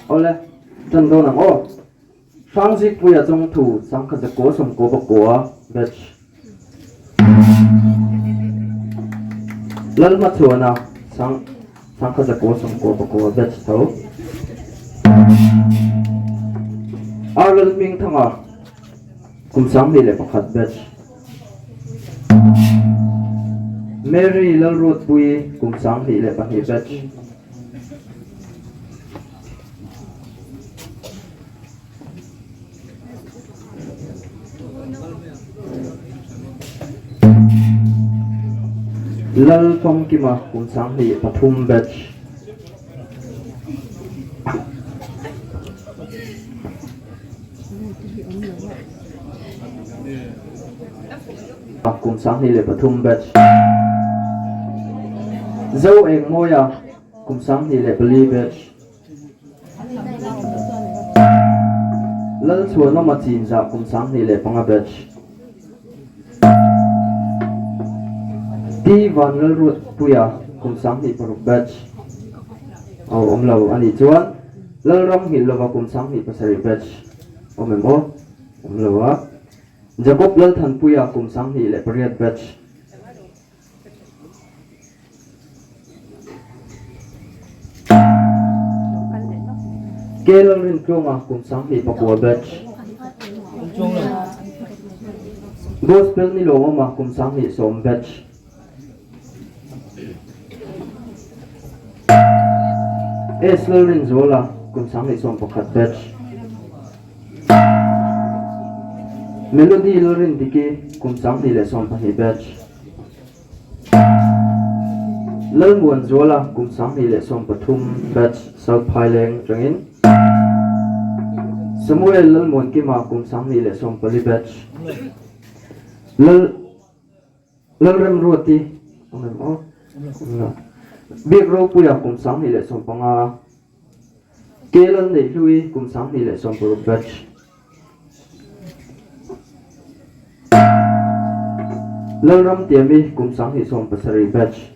Awle, ṭan dawn ang aw. Hrangzikpuia chawngthu sangkha zakua sawmkua pakua batch. Lalhmachhuana sang sangkha zakua sawmkua pakua batch tho. Ar Lalhmingthanga kum 21 batch. Mary Lalruatpuii kum 22 batch. Lalfamkima kum 23 batch. Kum 23 batch. Zo Engmawia kum 24 batch. Lalchhuanawma Chinzah kum 25 batch. T Vanlalruatpuia kum 26 batch. Aw awm lo a nih chuan Lalram Nghilhlova kum 27 batch awm em aw? Awm lo a. Jacob Lalthanpuia kum 28 batch. K Lalrintluanga kum 24 batch. Gospel Nilawmawma kum 20 batch. S Lalrinzuala kum 21 batch. Melody Lalrindiki kum 20 batch. Lalmuanzuala kum 2013 batch South Phaileng atangin Samuel Lalmuankima kum 2014 batch Lal Lalremruati awm em aw? Awm lo. Biak Ropuia kum 2015 K Lalneihhlui kum 2016 batch Lalramtiami kum 2017 batch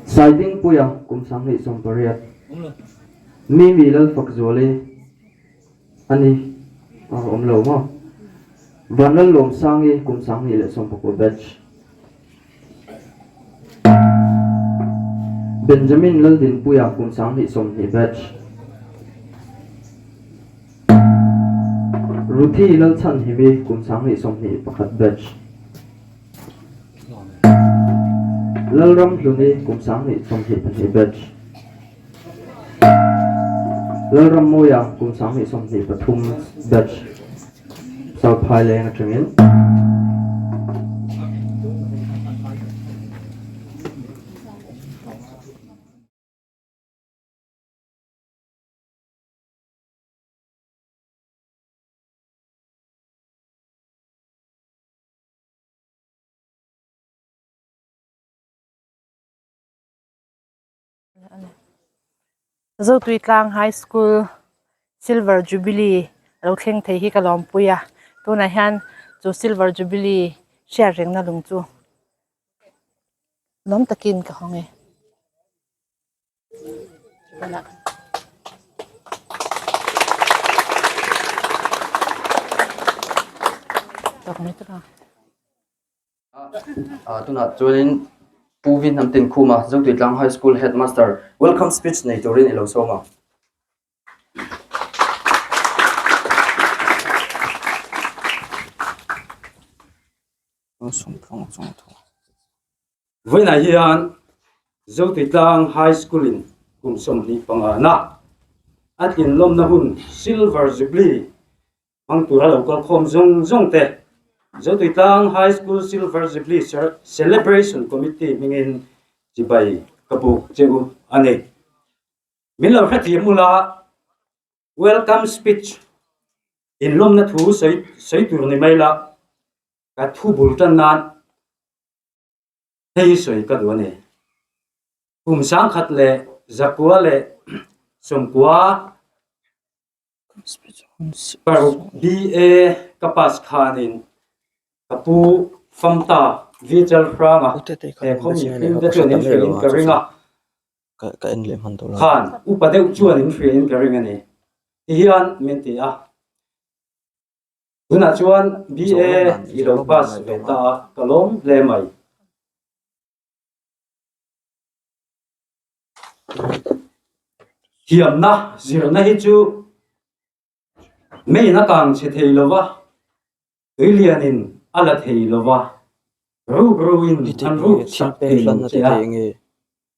Saidingpuia kum 2018 Mimi Lalfakzuali a ni a awm lo maw? Vanlallawmsangi kum 2019 batch Benjamin Laldinpuia kum 20 batch Ruthi Lalchhanhimi kum 21 batch Lalramhluni kum 22 batch Lalrammawia kum 2023 batch South Phaileng atangin Zotuitlang High School Silver Jubilee a lo thleng thei hi ka lawmpui a tunah hian chu Silver Jubilee hriat rengna lung chu lawm takin ka hawng e. Tunah chuanin Pu Vi Hnam Tinkhuma Zotuitlang High School Headmaster welcome speech nei turin i lo sawm ang. Vawiinah hian Zotuitlang High School in kum 25 na a tlinlawmna hun Silver Jubilee Hmang tura lo kal khawm zawng zawng te Zotuitlang High School Silver Jubilee Celebration Committee hmingin chibai ka buk che u a ni. Min lo hrethiam ula Welcome Speech inlawmna thu sawi sawi tur ni mai la ka thu bul tan nan hei sawi ka duh a ni. Kum 1990 Paruk BA ka pass khanin ka pu Famta Vichal Hranga he khawmi hlim te chuan in hrilhin ka ring a. Khan upa deuh chuan in hria in ka ring a ni ti hian min ti a. Tunah chuan BA i lo pass ve ta a, ka lawm hle mai. Thiamna zirna hi chu meiin a kang chhe thei lo va, tuilianin a la thei lo va, ruk ruin an ruk chak thei lo che a.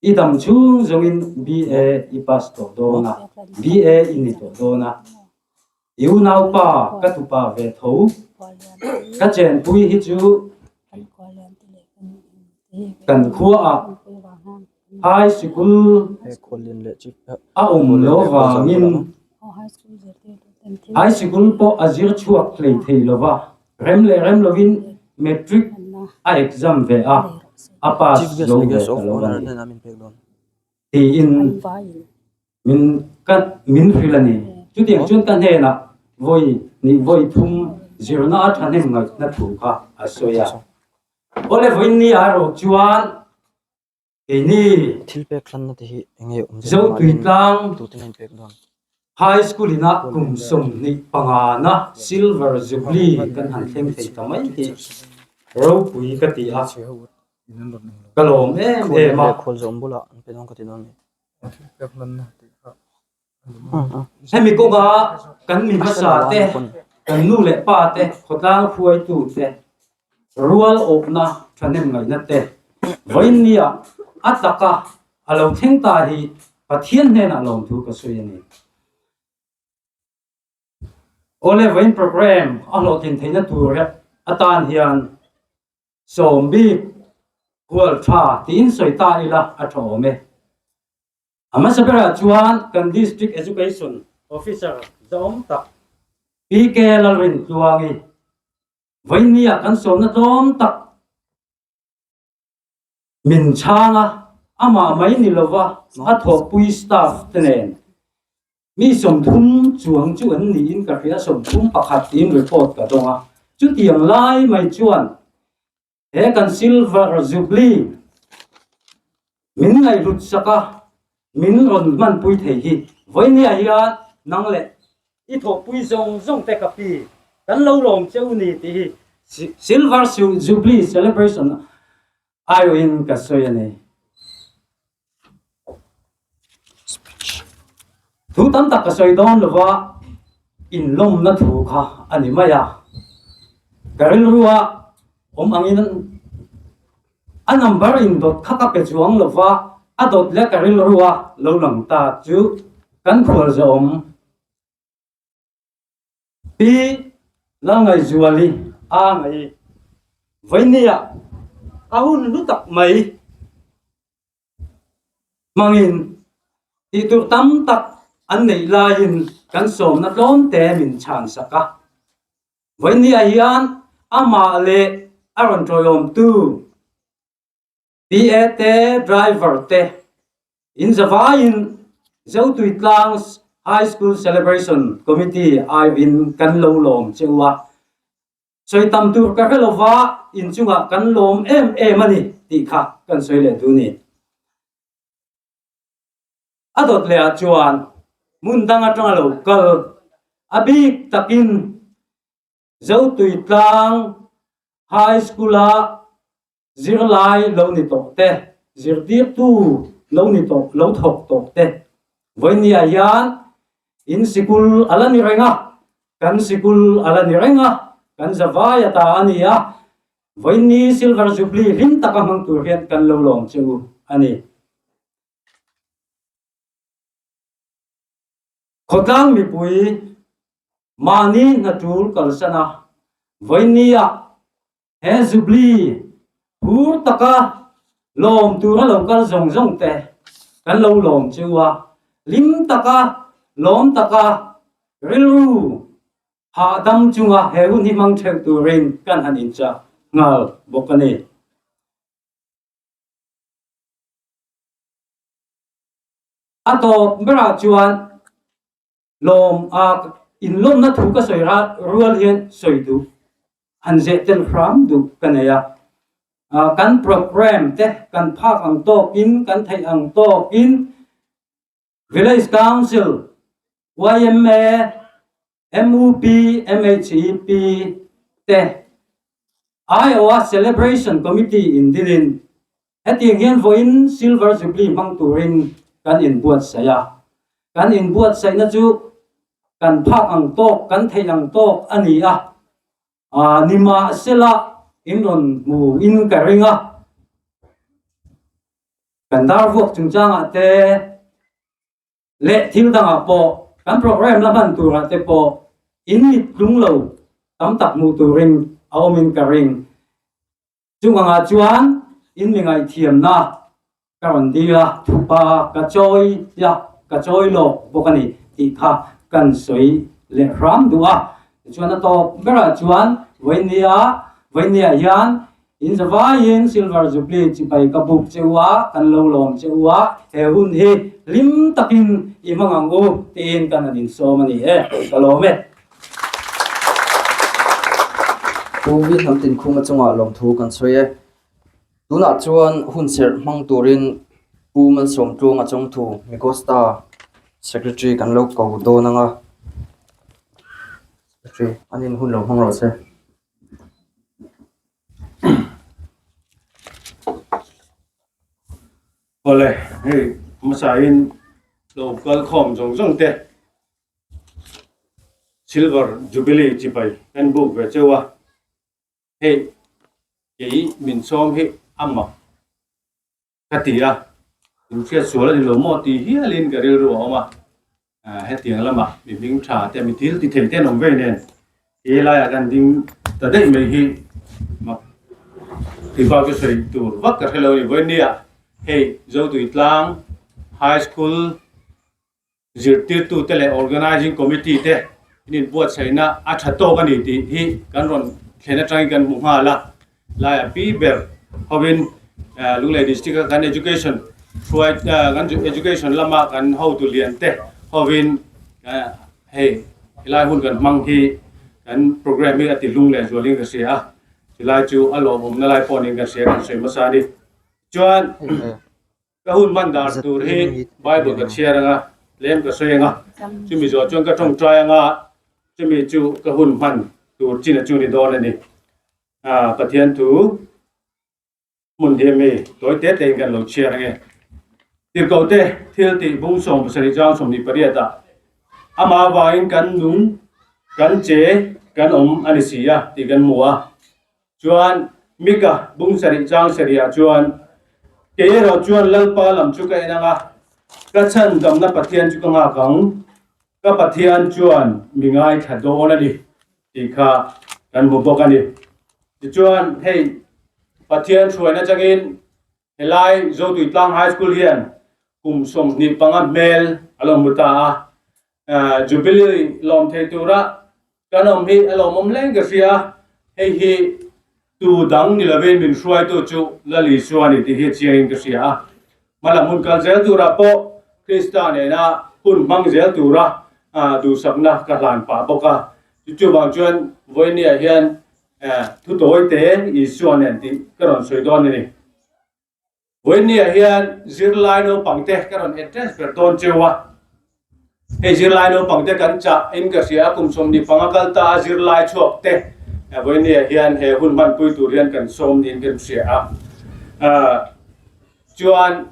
I dam chhung zawngin BA i pass tawh dawn a, BA i ni tawh dawn a. I unaupa ka tupa ve tho, ka chenpui hi chu kan khuaah high sikul a awm lo vangin high sikul pawh a zir chhuak hlei thei lo va, rem leh rem lovin matric a exam ve a, a pass zo ve ta lo a ni. Tiin min ka min hrilh a ni. Chutiang chuan ka hnenah vawi hnih vawi thum zirna a thahnem ngaihna thu kha a sawi a. Awle vawiin a erawh chuan keini Zotuitlang High School ina kum 25 na Silver Jubilee kan han thleng thei ta mai hi ropui ka ti a. Ka lawm em em a. Hemi kawnga kan mi hmasa te, kan nu leh pa te, khawtlang hruaitu te, rual awpna thahnem ngaihna te vawiinnia a taka a lo thleng ta hi Pathian hnenah lawmthu ka sawi a ni. Awle vawiin program a hlawhtlin theihna tur atan hian Sawm bik hual tha tiin sawi ta ila a tha awm e. A hmasa berah chuan kan District Education Officer zahawm tak PK Lalrintluangi vawinia kan sawmna tlawm tak min chhang a, amah mai ni lova a thawhpui staff te nen Mi 30 chuang chu an niin ka hria, 31 tiin report ka dawng a. Chutiang lai mai chuan he kan Silver Jubilee min ngaihhlut sak a, min rawn hmanpui thei hi vawinia hian nang leh i thawhpui zawng zawng te ka pi kan lo lawm che u ni tih hi Silver Jubilee Celebration aiawhin ka sawi a ni. Thu tam tak ka sawi dawn lo va, inlawmna thu kha a ni mai a. Ka rilrua awm angin a number indawt kha ka pe chuang lo va, a dawt leh ka rilrua lo lang ta chu kan khualzawm Pi Lalngaihzuali a ngaih vawinia a hun hlu tak mai hmangin tih tur tam tak an neih laiin kan sawmna tlawm te min chhan sak a. Vawinia hian amah leh a rawn tawiawmtu PA te, driver te in zavaiin Zotuitlang High School Celebration Committee aiawhin kan lo lawm che u a. Sawi tam tur ka hre lova inchungah kan lawm em em a ni tih kha kan sawi leh duh ni. A dawt leh ah chuan hmun dang atanga lo kal a bik takin Zotuitlang High School-a Zirlai lo ni tawh te, zirtirtu lo ni tawh, lo thawk tawh te vawinia hian in sikul a la ni reng a, kan sikul a la ni reng a, kan zavai ata a ni a, vawiini Silver Jubilee hlim taka hmang tur hian kan lo lawm che u a ni. Khawtlang mipui mahni hna tul kalsan a, vawinia He Jubilee phur taka lawm tura lo kal zawng zawng te kan lo lawm chu a, hlim taka lawm taka rilru hahdam chunga he hun hi hmang theuh turin kan han inchah nghal bawk a ni. A tawp berah chuan Lawm a inlawmna thu ka sawi rual hian sawi duh, han zeh tel hram duh ka nei a. Kan programme te kan phak ang tawkin, kan theih ang tawkin Village Council, yma, MUP, MHEP te aiawha Celebration Committee in dinin hetiang hian vawiin Silver Jubilee hmang turin kan inbuatsaih a. Kan inbuatsaihna chu kan phak ang tawk, kan theih ang tawk a ni a. Nimahsela in rawn hmu in ka ring a, kan dar vuak chungchangah te leh thil dangah pawh kan programme la hman turah te pawh in mit tlung lo tam tak hmuh turin a awm in ka ring. Chung angah chuan in mi ngaihthiamna ka rawn dil a, thupa ka chawi a, ka chawi lawk bawk a ni tih kha kan sawi leh hram duh a. Tichuan a tawp berah chuan Vainia, Vainia hian in zavaiin Silver Jubilee chibai ka buk che u a, kan lo lawm che u a, he hun hi hlim takin i hmang ang u tiin kan han insawm a ni e, ka lawm e. Pu Vi Hnamtin Khuma chungah lawmthu kan sawi e. Tunah chuan hun serh hmang turin Pu Malsawm Tluanga Chawngthu Migosta Secretary kan lo ko dawn ang a, Secretary an in hun lo hmang rawh se. Awle, hei hmasain lo kal khawm zawng zawng te Silver Jubilee chibai kan buk ve cheu a. Hei kei min sawm hi a mak ka ti a, in hriat sual a ni lo maw tih hialin ka rilru a awm a, hetiang lamah mi hming tha te mi thil ti thei te an awm vei nen he laiah kan ding ta daih mai hi mak ti bak chu sawi tur vak ka hre lo a ni. Vawinia hei Zotuitlang High School Zirtirtute leh Organising Committee te in inbuatsaihna a tha tawk a ni tih hi kan rawn thlen atangin kan hmu nghal a. Laia pi ber hovin Lunglei District a kan Education hruai kan Education lama kan hotu lian te hovin hei helai hun kan hmang hi kan programme hi a ti lung leh zualin ka hria a. Chulai chu a lawmawmna lai pawh niin kan hria kan sawi hmasa a ni. Chuan. Ka hun hman dan tur hi Bible ka chhiar anga, tlem ka sawi anga, chumi zawh chuan ka tawngtai anga, chumi chu ka hun hman tur chin a chu ni dawn a ni. Pathian thu hmun hi mi tawi te tein kan lo chhiar ange. Tirhkohte thil tih bung 77 chang 28 ah amah avangin kan nung, kan che, kan awm a ni si a tih kan hmu a. Chuan Mika bung sarih chang sarihah chuan, Kei erawh chuan Lalpa lam chu ka en ang a, ka chhan damna Pathian chu ka nghak ang, ka Pathian chuan mi ngaithla dawn a ni, tih kha kan hmu bawk a ni. Tichuan, hei Pathian hruaina changin helai Zotuitlang High School hian kum 25 hmel a lo hmu ta a, Jubilee lawm thei tura Kan awm hi a lawmawm hleng ka hria, hei hi tu dang ni lovin min hruaitu chu Lal Isua a ni tih hi chiangin ka hria a. Hmalam hun kal zel turah pawh Krista nena hun hmang zel tura duhsakna ka hlan pah bawk a. Chuvang chuan vawinia hian thu tawi te Isua nen tih ka rawn sawi dawn a ni. Vawinia hian zirlai naupangte ka rawn address ber dawn cheu a. Hei zirlai naupangte kan chah in ka hria a, kum 25 kal ta a zirlai chhuak te vawinia hian he hun hmanpui tur hian kan sawm niin kan hria a. Chuan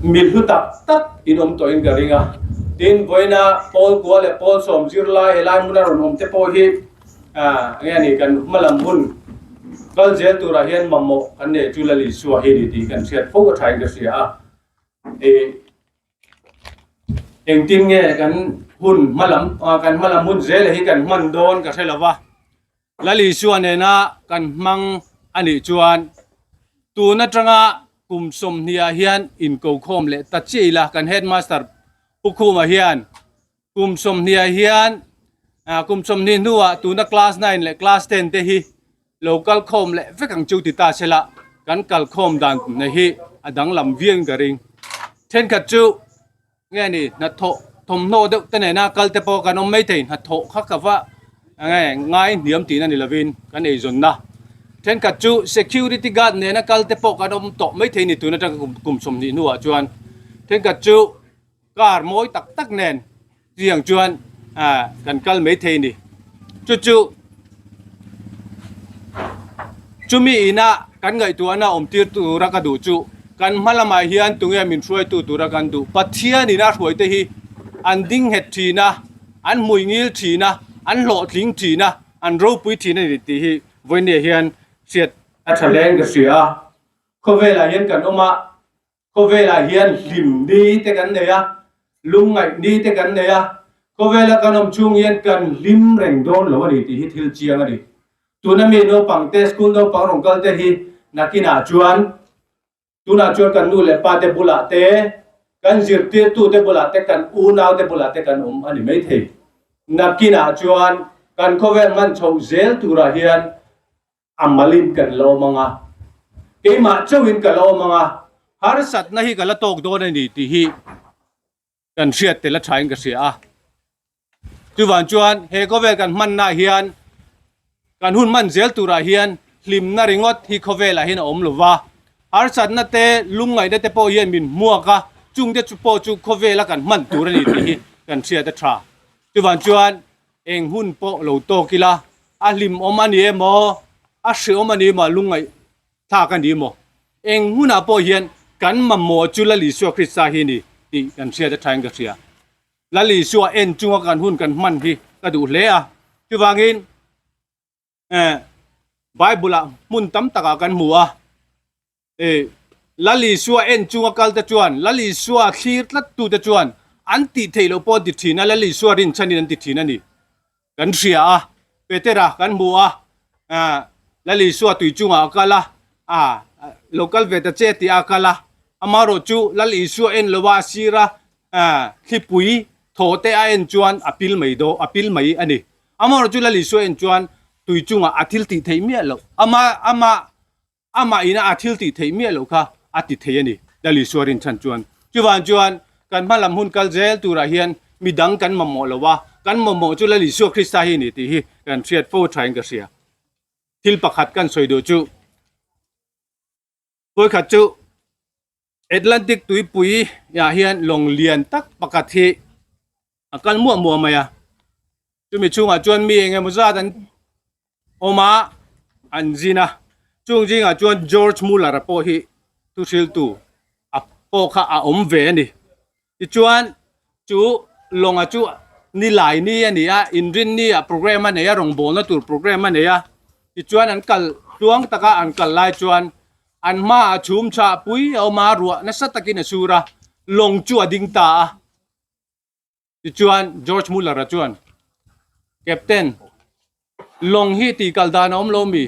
mi hlu tak tak in awm tawhin ka ring a. Tin, vawiina pawl kua leh pawl sawm zirlai helai hmuna rawn awm te pawh hi Nge ni kan hmalam hun kal zel turah hian mamawh kan nei chu Lal Isua hi ni tih kan hriat fo a thain ka hria a. Engtin nge kan hun hmalam kan hmalam hun zel hi kan hman dawn ka hre lo va. Lal Isua nena kan hmang a nih chuan tun atanga kum 20 ah hian inkokhawm leh ta chiah ila kan headmaster Pu Khuma hian Kum 20 ah hian kum 20 hnuah tuna class 9 leh class 10 te hi lo kal khawm leh vek ang chu ti ta sela kan kal khawm dan na hi a danglam viau in ka ring. Thenkhat chu nge ni hnathawh thawmhnaw deuh te nena kal te pawh kan awm maithei hnathawh kha ka va nge ngai hniam tihna ni lovin kan eizawnna. Thenkhat chu security guard nena kal te pawh kan awm tawh maithei ni tun atanga kum kum 20 hnuah chuan thenkhat chu car mawi tak tak nen chiang chuan ah kan kal maithei ni. Chu chu chumi ina kan ngaihtuahna awm tir tura ka duh chu kan hma lamah hian tunge min hruaitu tura kan duh Pathian ina hruaite hi an ding nghet thin a, an hmui ngil thin a, an hlawhtling thin a, an ropui thin a ni tih hi vawinia hian hriat a tha hle ka hria a. Khawvelah hian kan awm a, khawvelah hian hlim ni te kan nei a, lungngaih ni te kan nei a, khawvela kan awm chhung hian kan hlim reng dawn lo a ni tih hi thil chiang a ni. Tuna mi naupang te, school naupang rawn kal te hi nakinah chuan Tunah chuan kan nu leh pa te bulah te, kan zirtirtu te bulah te, kan unau te bulah te kan awm a ni maithei. Nakinah chuan kan khawvel hman chhoh zel turah hian a malin kan la awm ang a, keimah chauhin ka la awm ang a, harsatna hi ka la tawk dawn a ni tih hi kan hriat tel a thain ka hria a. Chuvang chuan he khawvel kan hmannaah hian kan hun hman zel turah hian hlimna ringawt hi khawvelah hian a awm lo va, harsatna te lungngaihna te pawh hian min hmuak a, chungte chu pawh chu khawvela kan hman tur a ni tih hi kan hriat a tha. Chuvang chuan eng hun pawh lo tawk ila, a hlimawm a ni emaw, a hreawm a ni emaw, a lungngaih thlak a ni maw? Eng hunah pawh hian kan mamawh chu Lal Isua Krista hi a ni tih kan hriat a thain ka hria. Lal Isua en chunga kan hun kan hman hi ka duh hle a. Chuvangin eh Bible-ah hmun tam takah kan hmu a, eh Lal Isua en chunga kal te chuan, Lal Isua thlir tlat tu te chuan an tih theih loh pawh an ti thin a, Lal Isua rinchhanin an ti thin a ni. Kan hria a, Petera kan hmu a, Lal Isua tui chungah a kal a, a lo kal ve ta che tih a kal a, amaherawh chu Lal Isua en lo a, a sir a, thlipui thaw te a en chuan a pil mai daw, a pil mai a ni. Amaherawh chu Lal Isua en chuan tui chungah a thil tih theih miah loh, ama ama Amah ina a thil tih theih miah loh kha a ti thei a ni, Lal Isua rinchhan chuan. Chuvang chuan kan hma lam hun kal zel turah hian mi dang kan mamawh lo a, kan mamawh chu Lal Isua Krista hi a ni tih hi kan hriat fo thain ka hria. Thil pakhat kan sawi duh chu, vawikhat chu Atlantic tuipui ah hian lawng lian tak pakhat hi a kal muah muah mai a, chumi chhungah chuan mi eng emaw zat an awm a, an zin a, chung zingah chuan George Muller-a pawh hi thuhriltu a pawh kha a awm ve a ni. Tichuan chu lawnga chu nilai ni a ni a, inrinni ah program a nei a, rawngbawlna tur program a nei a, tichuan an kal tluang taka an kal lai chuan an hmaah chhum chhah pui a awm a, ruah nasa takin a sur a, lawng chu a ding ta a. Tichuan George Muller-a chuan, Captain, lawng hi tih kal dan a awm lo mi?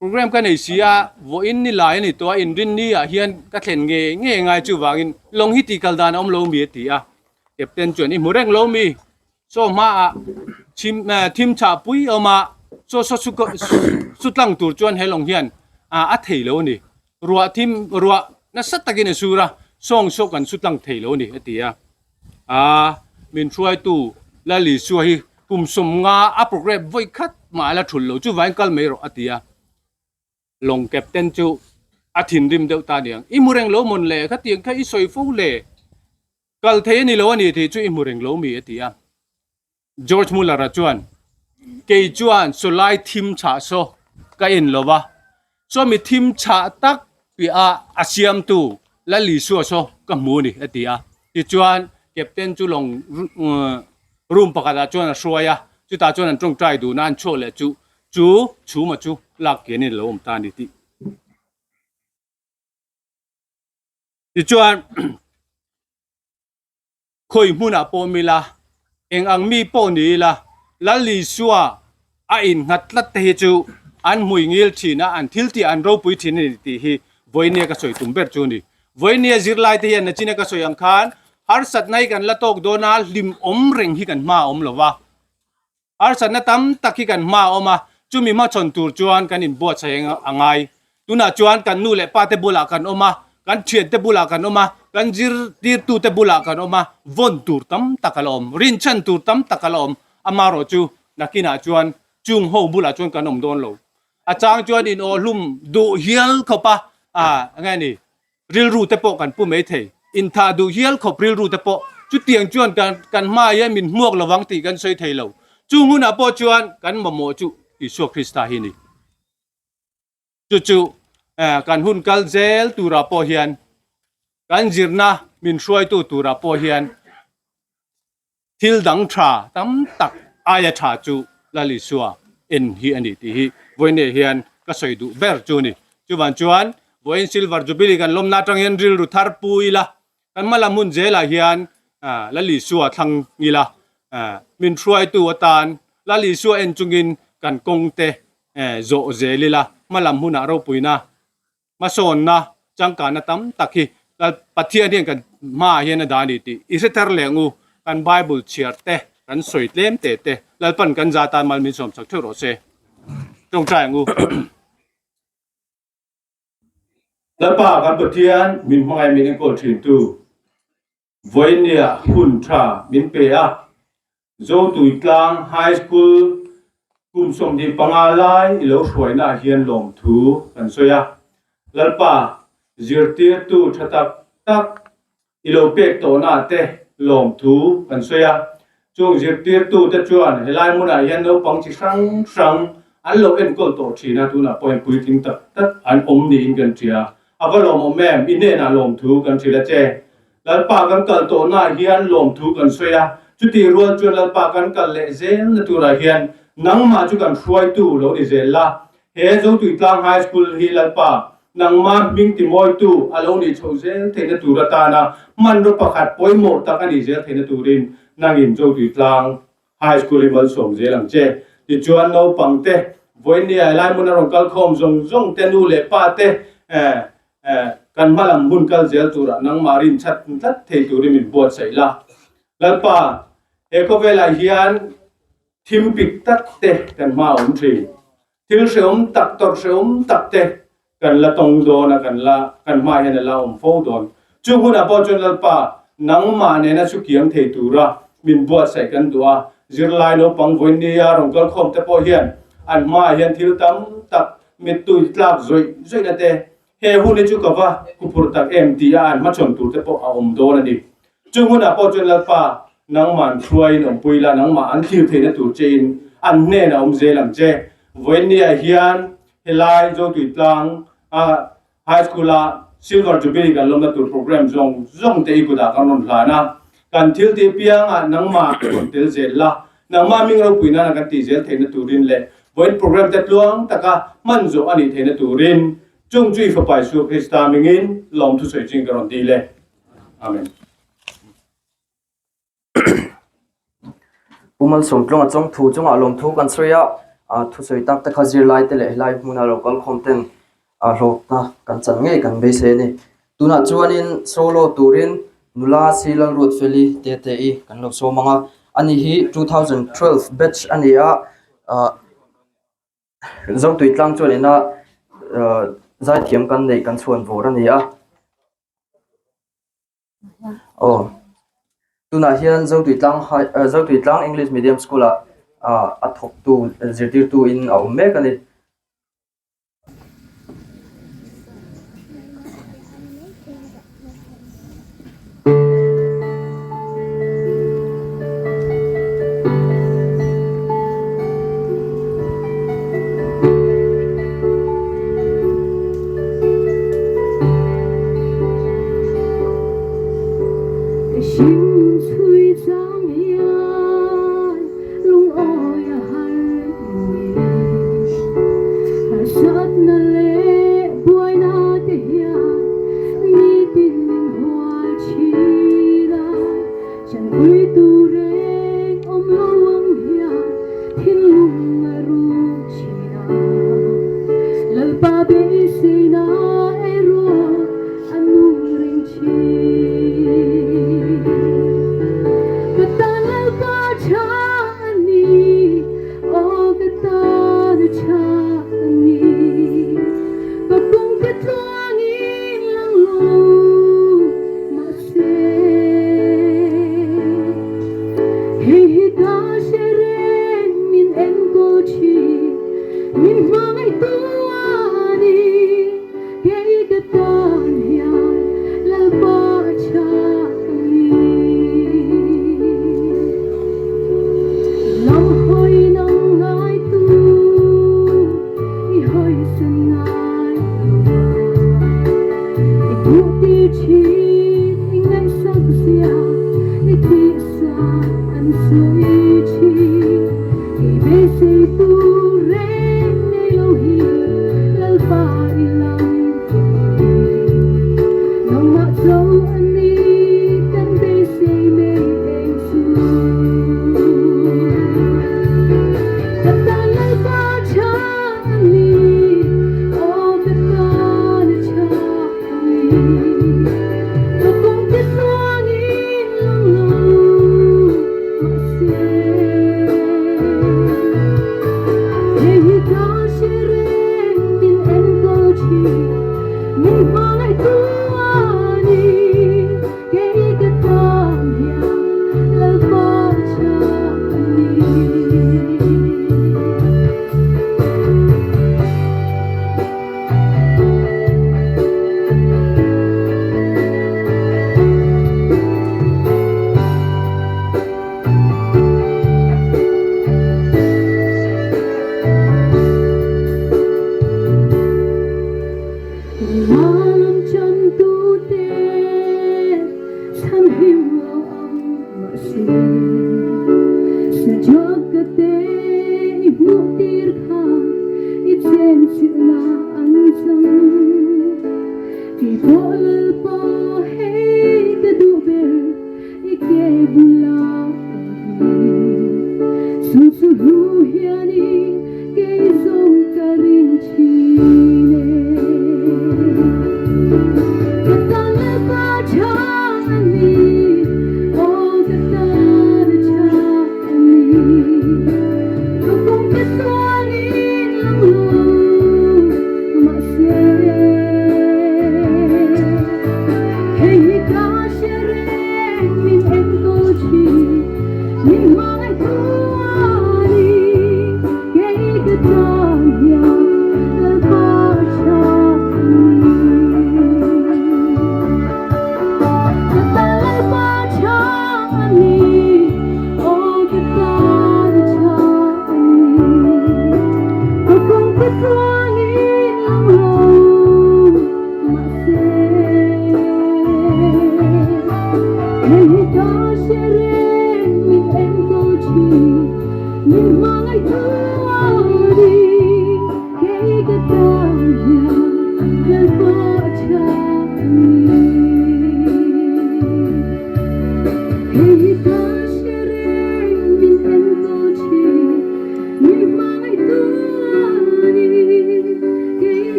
Program ka nei si a, vawiin ni lai a ni tawh a, inrinni ah hian ka thlen ngei ngei ngai chuvangin lawng hi tih kal dan a awm lo mi a ti a. Captain chuan, I hmu reng lo mi? Saw hmaah chhim thim chhah pui a awm a, saw saw su su tlang tur chuan he lawng hian a thei lo a ni. Ruah thim ruah nasa takin a sur a, sawng saw kan su tlang thei lo a ni a ti a. A min hruaitu Lal Isua hi kum 50 a program vawi khat mah a la thulh lo chuvain kal mai rawh a ti a. Lawng captain chu a thinrim deuh ta aniang, I hmu reng lo mawn le, khatiang kha i sawi fo le, kal thei a ni lo a ni tih chu i hmu reng lo mi a ti a. George Muller-a chuan, Kei chuan sawlai thim chhah saw ka en lo va, saw mi thim chhah tak piah a siamtu Lal Isua saw ka hmu a ni, a ti a. Tichuan, Captain chu lawng room pakhatah chuan a hruai a, chutah chuan an tawngtai dun a, an chhuak leh chu chu chhuma chu lak kian in a lo awm ta a ni tih. Tichuan. Khawi hmunah pawh awm ila, eng ang mi pawh ni ila, Lal Isua a innghat tlat te hi chu an hmui ngil thin a, an thil tih an ropui thin a ni tih hi vawinia ka sawi tum ber chu a ni. Vawinia zirlai te hian nachina ka sawi ang khan harsatna hi kan la tawk dawn a, hlimawm reng hi kan hma a awm lo va. Harsatna tam tak hi kan hma a awm a, chumi hmachhawn tur chuan kan inbuatsaih a ngai. Tunah chuan kan nu leh pate bulah kan awm a, kan thiante bulah kan awm a, kan zirtirtute bulah kan awm a, vawn tur tam tak a la awm, rinchhan tur tam tak a la awm. Amaherawhchu nakinah chuan chung ho bulah chuan kan awm dawn lo. A chang chuan in aw hlum duh hial khawp a, a nge ni, rilru te pawh kan pu mai thei. Inthah duh hial khawp rilru te pawh chutiang chuan kan kan hmaah hian min hmuak lovang tih kan sawi thei lo. Chung hunah pawh chuan kan mamawh chu Isua Krista hi ni. Chu chu kan hun kal zel turah pawh hian kan zirna min hruaitu turah pawh hian Thil dang tha tam tak aia tha chu Lal Isua en hi a ni tih hi vawiinah hian ka sawi duh ber chu a ni. Chuvan chuan vawiin Silver Jubilee kan lawmna atang hian rilru thar pu ila, kan hma lam hun zelah hian Lal Isua thlang ila, min hruaitu atan Lal Isua en chungin kan kawngte zawh zel ila, hma lam hunah ropuina Hmasawnna changkanna tam tak hi Lal Pathian hian kan hmaah hian a dah a ni tih i hre thar leh ang u. Kan Bible chhiar te, kan sawi tlem te te Lalpan kan za tan mal min sawm chak theuh rawh se. Tawngtai ang u. Lalpa kan Pathian min hmangaih min enkawl thintu Vawinia hun tha min pe a, Zotuitlang High School kum 25 lai i lo hruainaah hian lawmthu kan sawi a. Lalpa, zirtirtu tha tak tak i lo pek tawhnaah te lawmthu kan sawi a. Chung zirtirtute chuan helai hmunah hian naupang chi hrang hrang an lo enkawl tawh thin a, tunah pawh hian puitling tak tak an awm niin kan hria. A va lawmawm em? I hnenah lawmthu kan hrilh a che. Lalpa kan kal tawhnaah hian lawmthu kan sawi a, chutih rual chuan Lalpa kan kal leh zelna turah hian nangmah chu kan hruaitu lo ni zel la. He Zotuitlang High School hi Lalpa nangmah hming timawitu a lo nih chhoh zel theihna tur atana hmanraw pakhat pawimawh tak a nih zel theihna turin nangin Zotuitlang High School hi malsawm zel ang che. Tichuan naupangte, vawinia helai hmun a rawn kal khawm zawng zawng te, nu leh pa te kan hma lam hmun kal zel turah nangmah rin chat tlat thei turin min buatsaih la. Lalpa, he khawvelah hian thim pik tak te kan hma a awm thin. Thil hrehawm tak, tawrh hrehawm tak te kan la tawng dawn a, kan la, kan hmaah hian a la awm fo dawn. Chung hunah pawh chuan Lalpa, nangmah nena chu kiang thei tura min buatsaih kan duh a, zirlai naupang vawinia rawn kal khawm te pawh hian an hmaah hian thil tam tak mittui tlak zawih zawihna te, he hun hi chu ka va kuphur tak em tia an hmachhawn tur te pawh a awm dawn a ni. Chung hunah pawh chuan Lalpa, nangmah an hruaiin awmpui la, nangmah an thlir theihna tur chein an hnenah awm zel ang che. Vawinia hian Helai Zotuitlang a High School a Silver Jubilee kan lawmna tur program zawng zawng te i kutah kan rawn hlan a, kan thil tih piangah nangmah rawn tel zel la, nangmah ming ropui nana kan tih zel theihna turin leh vawiin program te tluang taka hman zawh a nih theihna turin chung chu i Fapa Isua Krista mingin lawmthu sawi ching ka rawn dil e. Amen. Pu Malsawmtlawnga chawng thu chungah lawmthu kan sawi a, thusawi tak te kha zirlai te leh helai hmuna lo kal khawm ten hlawkna kan chan ngei kan beisei a ni. Tunah chuanin solo turin nula Silal Ruatfeli Tete-i kan lo sawm ang a, ani hi 2012 batch a ni a, Zotui tlang chuan ina zaithiam kan neih kan chhuan vawr a ni a. Aw tunah hian Zotuitlang high ah Zotuitlang English Medium School ah ah a thawktu zirtirtu in a awm mek a ni.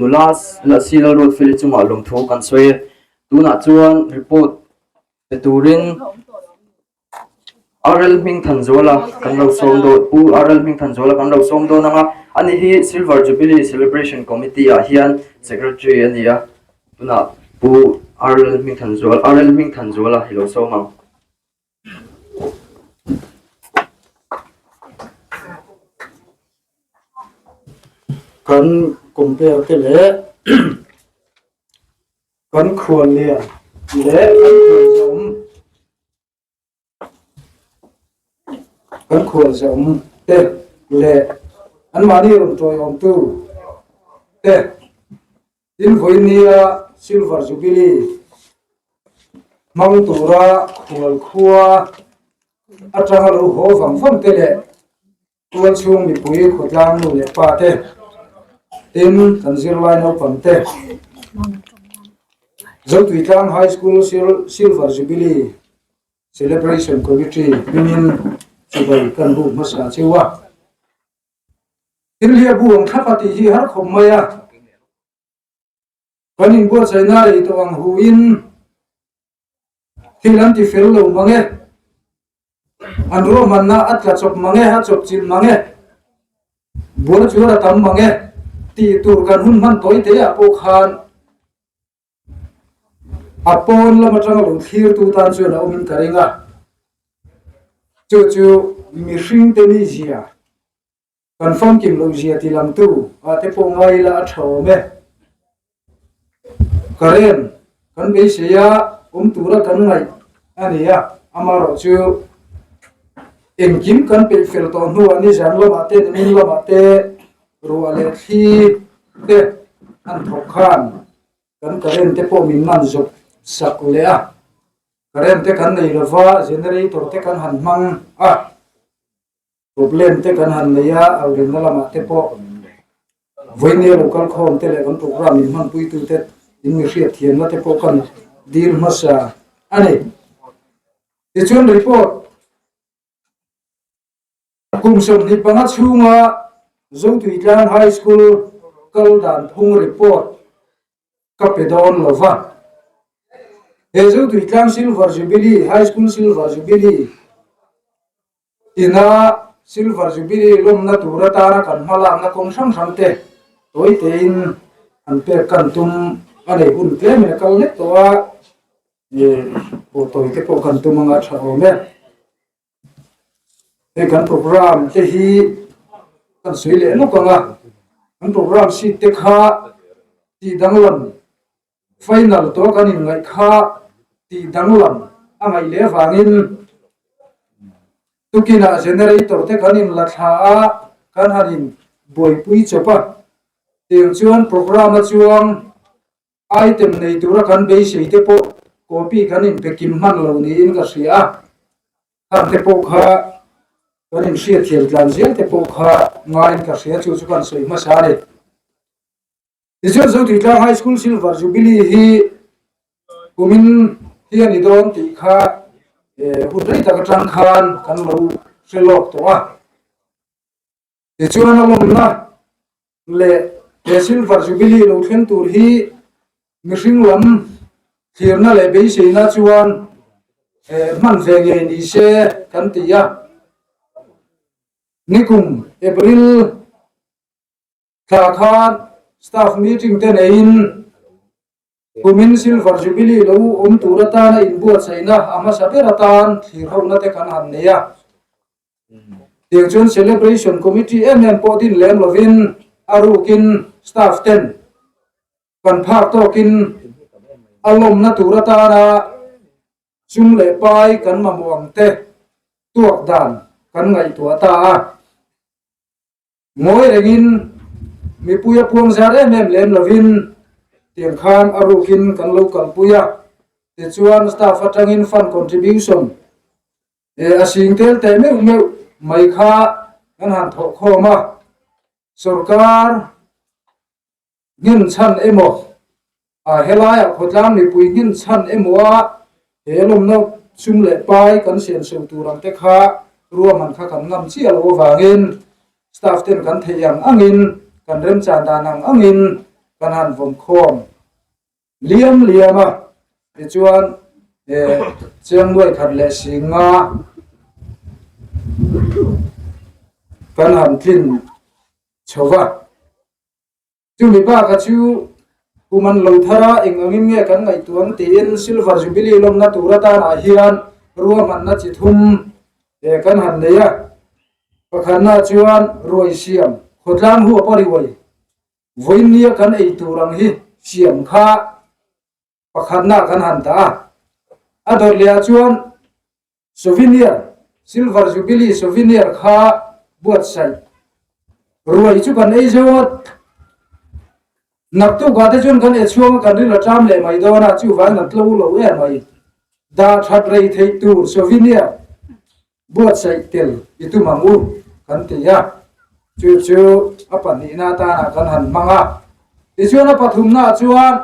Nula Lasi Lalruatfeli chungah lawmthu kan sawi e. Tunah chuan report pe turin RL Hmingthanzuala kan lo sawm dawn, Pu RL Hmingthanzuala kan lo sawm dawn ang a, ani hi Silver Jubilee Celebration Committee ah hian Secretary a ni a, tunah Pu RL Hmingthanzuala, RL Hmingthanzuala hi lo sawm ang. Kan compare te leh kan khuallian leh kan khualzawm kan khualzawm te leh anmahni rawn tawiawmtu te tin vawinia Silver Jubilee hmang tura khualkhua atanga lo haw vang vang te leh Tual chhung mipui khawtlang nu leh pa te, tin kan zirlai naupang te, Zotuitlang High School Silver Jubilee Celebration Committee hmingin chibai kan bu hmasa cheu a. Thil hi a bu ang thlap a tih hi har khawp mai a. Kan inbuatsaihna rei tawh ang hu in thil an ti fel lo mang e, an ruahmanna a tla chawp mang e, a chawp chilh mang e, bual chuan a tam mang e tih tur kan hun hman tawi te ah pawh khan a pawn lam atanga lo thlir tu tan chuan a awm in ka ring a, chu chu mihring te mizia Kan famkim loh zia ti lamtu ah te pawh ngai ila a tha awm e. Karen, kan beisei a, awm tura kan ngaih a ni a. Amaherawhchu engkim kan peih fel tawh hnuah nizan lamah te nimin lamah te ruah leh thli te an thawk khan kan current te pawh min man zawk sak leh a, current te kan nei lova generator te kan han hmang a, problem te kan han nei a, aurinna lamah te pawh vawinia lo kal khawm te leh kan program in hmanpui tu te in mi hriat thiamna te pawh kan dil hmasa a ni. Tichuan report Kum 25 chhunga Zotuitlang High School kal dan phung report ka pe dawn lo va. He Zotuitlang Silver Jubilee, High School Silver Jubilee, ina Silver Jubilee lawmna tur atana kan hma lakna kawng hrang hrang te tawi tein an pek kan tum a nei hun tlem in a kal hlek tawh a, pawh tawi te pawh kan tum anga tha awm e. Hei kan program te hi kan sawi leh lawk ang a, kan program sheet te kha tih danglam final tawh kan inngaih kha tih danglam a ngaih leh avangin tukinah generator te kan inla thla a, kan han in buaipui chawp a, tiang chuan program a chuang Item nei tura kan beisei te pawh copy kan inpe kim hman lo niin ka hria a, khang te pawh kha kan inhriat thiam tlan zel te pawh kha ngaiin ka hria chu chu kan sawi hmasa a ni. Tichuan Zotuitlang High School Silver Jubilee hi kumin hi a ni dawn tih kha hun rei tak atang khan kan lo hre lawk tawh a. Tichuan a lawmna leh he Silver Jubilee lo thleng tur hi mihring lam thlirna leh beiseina chuan hman ve ngei ni se kan ti a. Nikum April thla khan staff meeting te neiin Kumin Silver Jubilee lo awm tur atana inbuatsaihna a hmasa ber atan thlirhona te kan han nei a. Tiang chuan Celebration Committee em em pawh din lem lovin a rukin staff ten kan phak tawkin a lawmna tur atana sum leh pai kan mamawh ang te tuak dan kan ngaihtuah ta a. Ngawi rengin mipui a puang zar em em lem lovin tiang khan a rukin kan lo kalpui a, tichuan staff atangin fund contribution a sing tel teh meuh meuh mai kha kan han thawh khawm a, sorkar nghin chhan emaw a helaiah khawtlang mipui nghin chhan emaw a he lawmna sum leh pai kan siam seu tur ang te kha ruahman kha kan ngam chiah loh avangin staff ten kan theih ang angin kan remchan dan ang angin kan han vawm khawm liam liam a tichuan chiang nuai khat leh singa kan han tlin chho va. Chumi baka chu kum an lo thar a, eng angin nge kan ngaihtuah tiin Silver Jubilee lawmna tur atanah hian ruahmanna chi thum kan han nei a. Pakhatna chuan ruai siam, khawtlang huapa riuai, vawinia kan ei tur ang hi siam kha pakhatna kan han dah a. A dawt lehah chuan Souvenir, Silver Jubilee Souvenir kha buatsaih ruai chu kan ei zo a, naktukah te chuan kan e chhuang a kan ril a ṭam leh mai dawn a, chuvangin an tlo lo em mai. Dah ṭhat rei theih tur Souvenir buatsaih tel i tum ang u kan ti a, chu chu a pahnihna atana kan han hmang a. Tichuan a pathumnaah chuan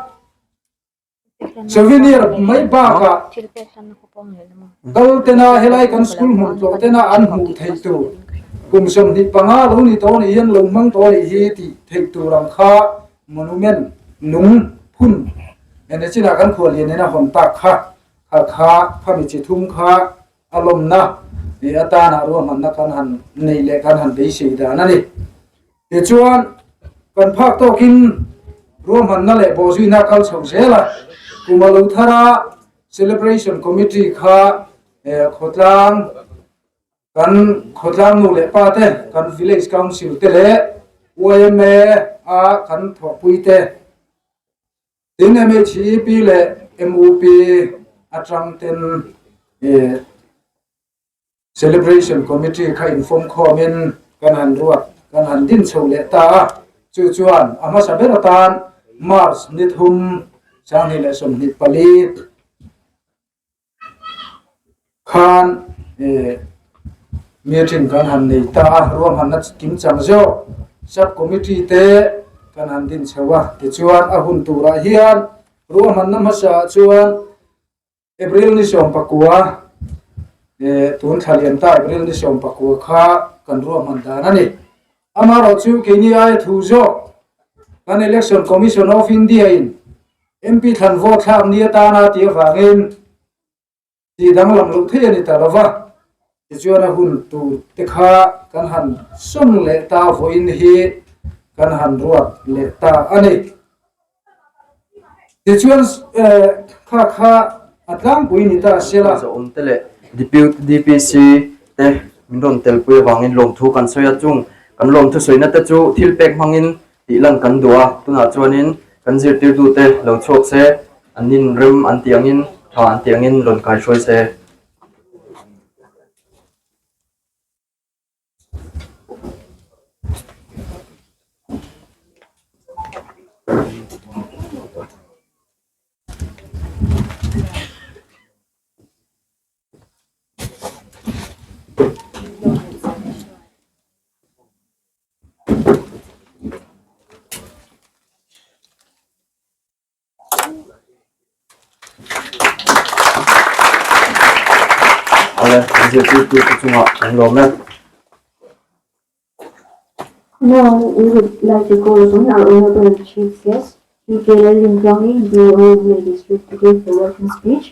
Souvenir mai bakah kal tena helai kan school hmun tlawh tena an hmuh theih tur kum 25 lo ni tawh nih hian lo hmang tawh nih hi tih theih tur ang kha monument lung phun ene chinah kan khuallian in a hawn tak kha kha kha khami chi thum kha a lawmna atana ruahmanna kan han nei leh kan han beisei dan a ni. Tichuan, kan phak tawkin ruahmanna leh bawhzuina kal chho zel a, kum a lo thar a, Celebration Committee kha khawtlang, kan khawtlang nu leh pa te, kan Village Council te leh yma a kan thawhpui te, tin MHEP leh MUP atang ten. Celebration Committee kha infawm khawmin kan han ruat, kan han din chho leh ta a. Chu chuan a hmasa ber atan March ni thum 2024 khan meeting kan han nei ta a, ruahmanna kim chang zawk sub committee te kan han din chho a. Tichuan a hun turah hian ruahmanna hmasa chuan April ni 19 tun thla lian ta April ni 19 kha kan ruahman dan a ni. Amaherawhchu keini aia thu zawk kan Election Commission of India in MP thlan vote thlak ni atana tih avangin tih danglam loh thei a ni ta lova, tichuan a hun tur te kha kan han sawn leh ta vawiin hi kan han ruat leh ta a ni. Tichuan kha kha a tlangpui ni ta se la. Zawhawm te leh Deputy DPC te min rawn telpui avangin lawmthu kan sawi a, chung kan lawmthu sawina te chu thil pek hmangin tih lan kan duh a, tunah chuanin kan zirtirtute lo chhuak se, an inrem an tih angin tha an tih angin rawn kaihruai se. Awle, kan zirtirtu te chungah kan lawm e. Now we would like to call upon our honorable chief guest, P.K. Lalrintluangi, DO Lunglei District to give the welcome speech.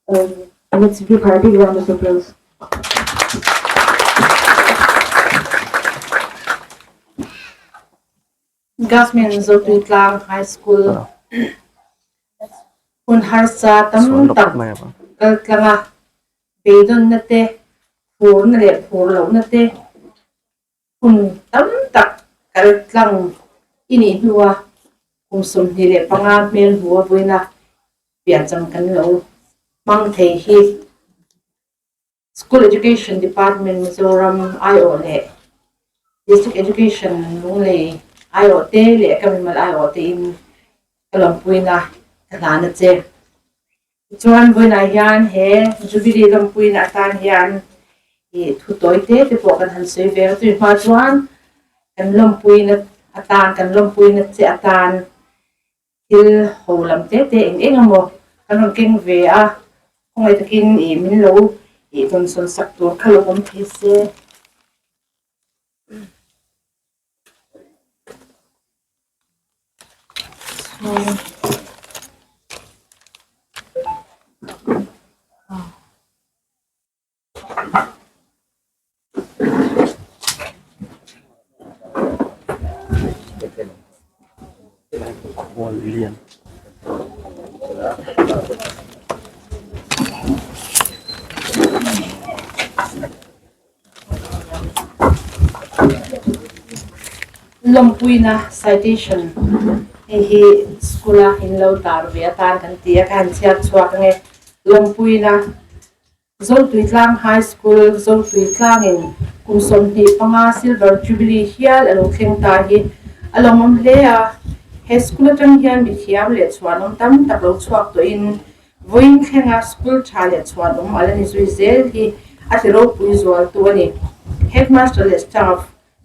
Um, let's give her a big round of applause. Gasmin Zotuitlang High School hun harsa tam tak kaltlang a, beidawnna te, phurna leh phur lohna te hun tam tak kaltlang i nih hnua kum 25 hmel hmu a vawiina piancham kan lo hmang thei hi. School Education Department Mizoram aiawh leh District Education Lunglei aiawh te leh ka mimal aiawh te in ka lawmpuina ka hlan a che. Tichuan vawiinah hian he Jubilee lawmpuina atan hian ih thu tawi te te pawh kan han sawi ve a, chumi hma chuan kan lawmpuina atan kan lawmpuina che atan Thil ho lam te te eng eng emaw kan rawn keng ve a, khawngaih takin ih min lo ih rawn sawn sak tur kha lo awm thei se. Lawmpuina citation hei hi school a in lo tar ve atan kan ti a ka han chhiar chhuak ange lawmpuina Zotuitlang High School, Zotuitlangin kum 25 Silver Jubilee hial a lo thleng ta hi a lawmawm hle a. He school atang hian mithiam leh chhuanawm tam tak lo chhuak tawhin vawiin thlenga school tha leh chhuanawm a la ni zui zel hi a ti ropui zualtu a ni. Headmaster leh staff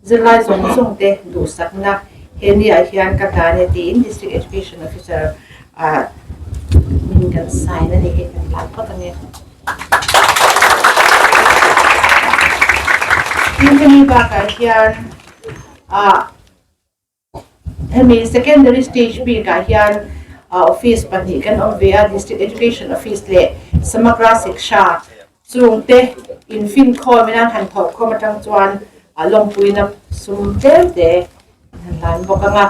zirlai zawng zawng te duhsakna he ni-ah hian ka hlan e tiin District Education Officer ah min kan sign a ni hei kan hlan phawt ang e. Tin hemi bakah hian ah hemi secondary stage bikah hian office pahnih kan awm ve a District Education Office leh Samagra Shiksha Chungte infinkhawm in an han thawhkhawm atang chuan a lawmpuina sum tlem te an han hlan bawk ang a.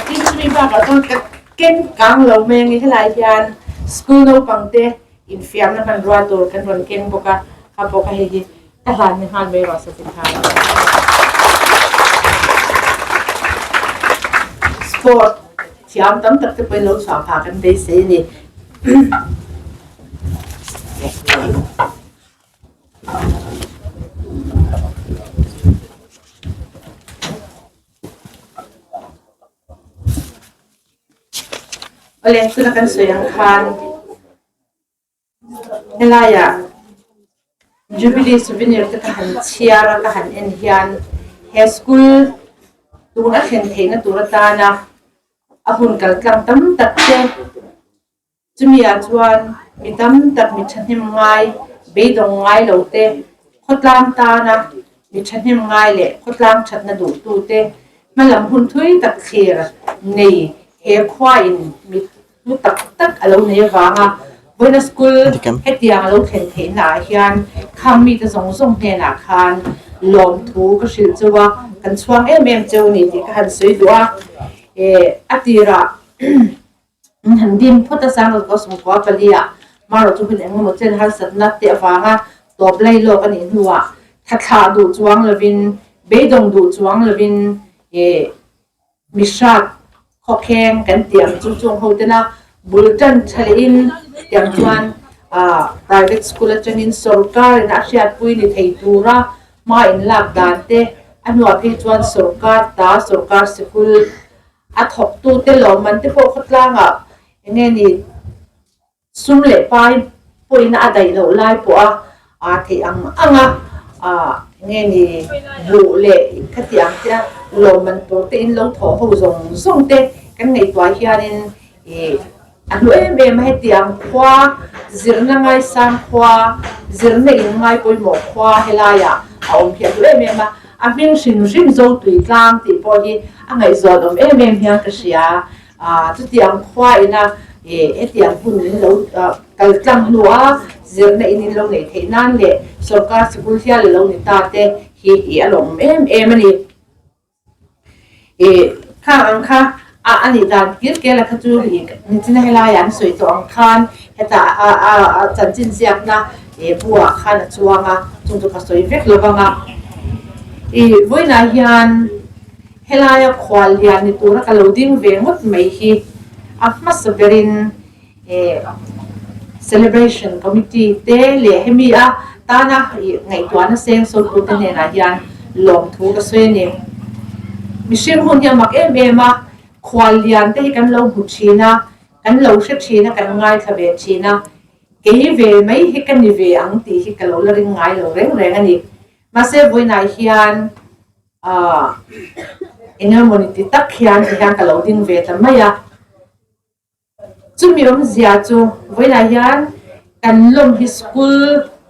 Tin chumi bakah chuan ka ken kang lo mai ange helai hian school naupang te infiamna hmanrua tur kan rawn keng bawk a, kha pawh kha hei hi ka hlan ni nghal mai rawh se ti khan. Sport. Thiam tam tak te pawhin lo chhuah phah kan beisei a ni. Awle, tuna kan sawi ang khan helaiah Jubilee Souvenir te ka han chhiar a, ka han en hian he school tun a thlen theihna tur atana a hun kal tlang tam tak te Chumi ah chuan mi tam tak mi thahnem ngai, beidawng ngai lo te, khawtlang tana mi thahnem ngai leh khawtlang thatna duhtu te hmalam hun thui tak thlir nei he khua in mi hlu tak tak a lo nei avanga vawiina school hetiang a lo thlen theihna ah hian khang mite zawng zawng hnenah khan lawmthu ka hrilh cheu a, kan chhuang em em cheu a ni tih ka han sawi duh a, a tirah. Han dim phawt a sang rawh sawmkua palia marawh chu hun engemaw chen harsatna te avanga tawp lai lawk a nih hnuah tha thlah duh chuang lovin beidawng duh chuang lovin eh mihrat khawkheng kan tih ang chu chung ho tena bul tan tha lehin tiang chuan ah private school atangin sorkar in a hriatpui ni thei tura hma in lak dan te a hnuah phei chuan sorkar ta sorkar sikul A thawktute lawmman te pawh khawtlangah eng nge ni sum leh pai pawhin a daih loh lai pawh a aa theih ang ang a, aa eng nge ni buh leh khati ang te a lawmman tur te in lo thawh ho zawng zawng te kan ngaihtuah hianin ih a hlu em em a hetiang khua zirna ngaisang khua zirna in ngai pawimawh khua helaiah a awm hi a hlu em em a. A hming hrim hrim Zotui tlang tih pawh hi a ngaihzawn awm em em hian ka hria. Chutiang khua ina hetiang hun in lo kal tlang hnu a, zirna in in lo neih theih nan leh sorkar sikul hial a lo ni ta te hi i a lawmawm em em a ni. Khang ang kha a a nih dan kir kel a kha chu nichina helaiah an sawi tawh ang khan hetah a a a chanchin ziakna buah khan a chuang a, chung chu ka sawi vek lo vang a. Ih vawiinah hian helaia khual lian ni tura ka lo ding ve ngawt mai hi a hmasa berin Celebration Committee te leh hemi a tana ngaihtuahna seng sawtute hnenah hian lawmthu ka sawi a ni. Mihring hun hi a mak em em a, khual lian te hi kan lo hmu thin a, kan lo hre thin a, kan ngaithla ve thin a, kei ve mai hi ka ni ve ang tih hi ka lo la ring ngai lo reng reng a ni. Mahse vawiinah hian ah eng emawni ti tak hian ti hian ka lo ding ve ta mai a. Chumi awmzia chu vawiinah hian kan lawm hi school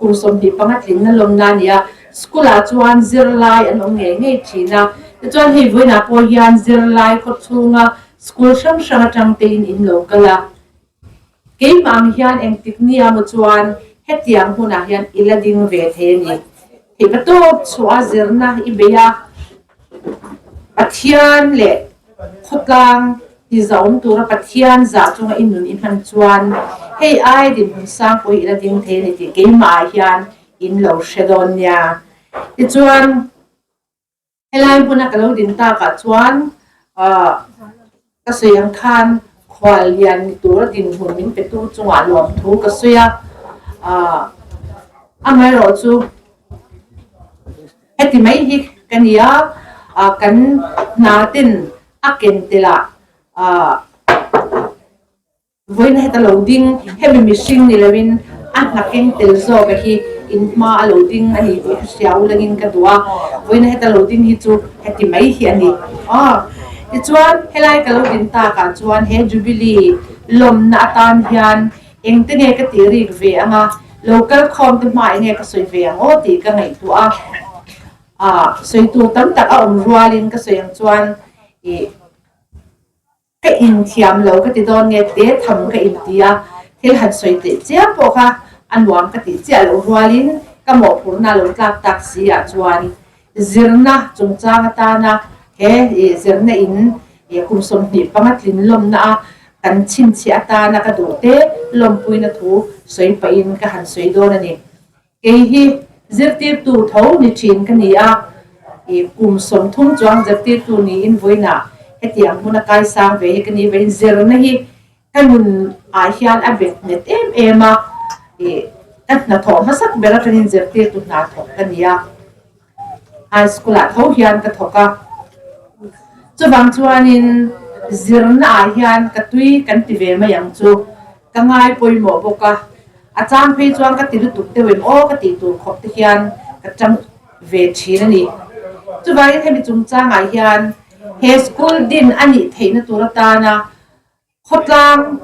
kum 25 tlinna lawmna a ni a, school ah chuan zirlai an awm ngei ngei thin a, tichuan hei vawiinah pawh hian zirlai khawchhunga school hrang hrang atang te in in lo kal a, keimah ang hian engtik nia maw chuan hetiang hunah hian i la ding ve thei a ni. Theihna tawp chhuah a zirna i bei a, Pathian leh khawtlang ti zahawm tura Pathian zah chunga i nun i hman chuan hei ai dinhmun sang pawh hi i la ding thei a ni tih keimah ah hian in lo hre dawn nia. Tichuan helai hmuna ka lo din takah chuan ka sawi ang khan khual lian ni tura dinhmun min petu chungah lawmthu ka sawi a, amaherawhchu Heti mai hi ka ni a, kan hna ten a ken telh ah vawiin heta lo ding hemi mihring ni loin a hna keng tel zawk a hi in hma a lo ding a ni tih ka hria ulangin ka duh a, vawiin heta lo ding hi chu heti mai hi a ni. Tichuan helai ka lo din takah chuan he Jubilee lawmna atan hian Engte nge ka tih rik ve ang a, lo kal khawm te hma enge ka sawi ve ang aw tih ka ngaihtuah a, ah sawi tur tam tak a awm rualin ka sawi ang chuan ih ka inthiam lo ka ti dawn nge te tham ka inti a, thil han sawi teh chiam pawh kha a nuam ka tih chiah loh rualin ka mawhphurhna lo tlak tak si ah chuan zirna chungchang atana he zirna in kum 25 tlin lawmna a kan chhinchhiah atana ka duh te lawmpuina thu sawi pahin ka han sawi dawn a ni. Kei hi zirtirtu tho ni thin ka ni a, kum 30 chuang zirtirtu niin vawiinah hetiang hmuna kaisang ve hi ka ni vein zirna hi ka nun ah hian a bet nghet em em a. Ih ka hnathawh hmasak ber atangin zirtirtu hna thawk ka ni a, high school ah tho hian ka thawk a, chuvang chuanin zirna ah hian ka tui kan ti ve mai ang chu ka ngai pawimawh bawk a, a chang phei chuan ka ti lutuk deuh em aw ka tih tur khawp te hian ka tang ve thin a ni. Chuvangin hemi chungchangah hian he school din a nih theihna tur atana Khawtlang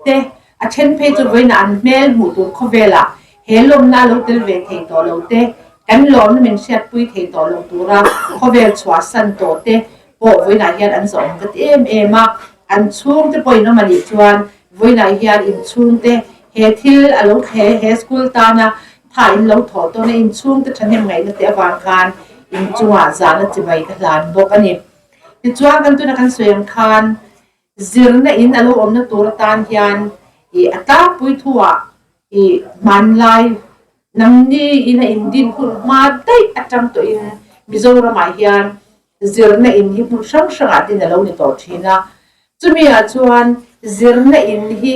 te a then phei chu vawiinah an hmel hmuh tur khawvelah he lawmna a lo tel ve thei tawh lo te, kan lawmna min hriatpui thei tawh lo tura khawvel chhuahsan tawh te pawh vawiinah hian an zawhawm ka ti em em a. An chhungte pawhin awm a nih chuan vawiinah hian inchhungte he thil a lo thle he school tana tha in lo thawh tawn a, inchhungte thahnem ngaihna te avang khan inchungah zahna chibai ka hlan bawk a ni. Tichuan kan tuna kan sawi ang khan Zirna in a lo awmna tur atan hian ih a tlangpui thuah ih hmanlai namni in a indin hun hma daih atang tawhin Mizoramah hian zirna in hi hmun hrang hrangah din a lo ni tawh thin a. Chumi ah chuan zirna in hi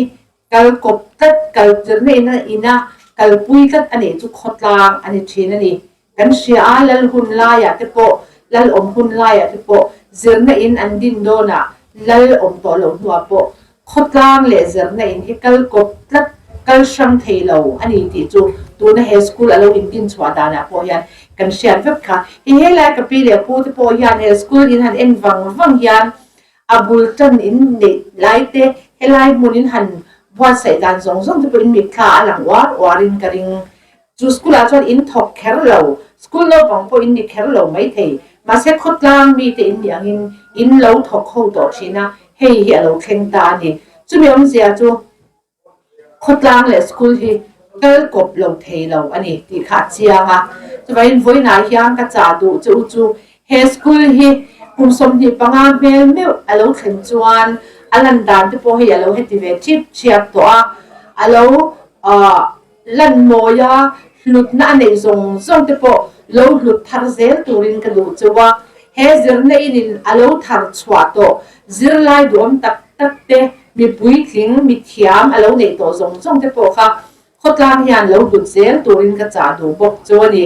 kal kawp tlat, kal zirna in a ina kalpui tlat a nih chu khawtlang a ni thin a ni. Kan hria a, lal hun laiah te pawh, lal awm hun laiah te pawh zirna in an din dawnah lal awm tawh loh hnuah pawh khawtlang leh zirna in hi kal kawp tlat, kal hrang thei lo a ni tih chu tuna he school a lo indin chhuah danah pawh hian kan hriat vek kha. Hei helai ka pi leh pu te pawh hian he school in han en vang vang hian a bul tan in neih lai te helai hmun in han buatsaih dan zawng zawng te pawh in mitthla a lang uar uar in ka ring. Chu school ah chuan in thawk kher lo, school naupang pawh in ni kher lo maithei, mahse khawtlang mite in nih angin in lo thawk ho tawh thin a, hei hi a lo thleng ta a ni. Chumi awmzia chu khawtlang leh school hi kal kawp lo thei lo a ni tih kha a chiang a. Chuvangin vawiinah hian ka chah duh che u chu he school hi kum 25 hmel meuh a lo thlen chuan a lan dan te pawh hei a lo heti ve chip chhiap tawh a, a lo Lan mawia hlutna a neih zawng zawng te pawh lo hlut thar zel turin ka duh cheu a, he zirna inin a lo thar chhuah tawh zirlai duhawm tak tak te, mi puitling, mi thiam a lo neih tawh zawng zawng te pawh kha khawtlang hian lo hlut zel turin ka chah duh bawk chu a ni.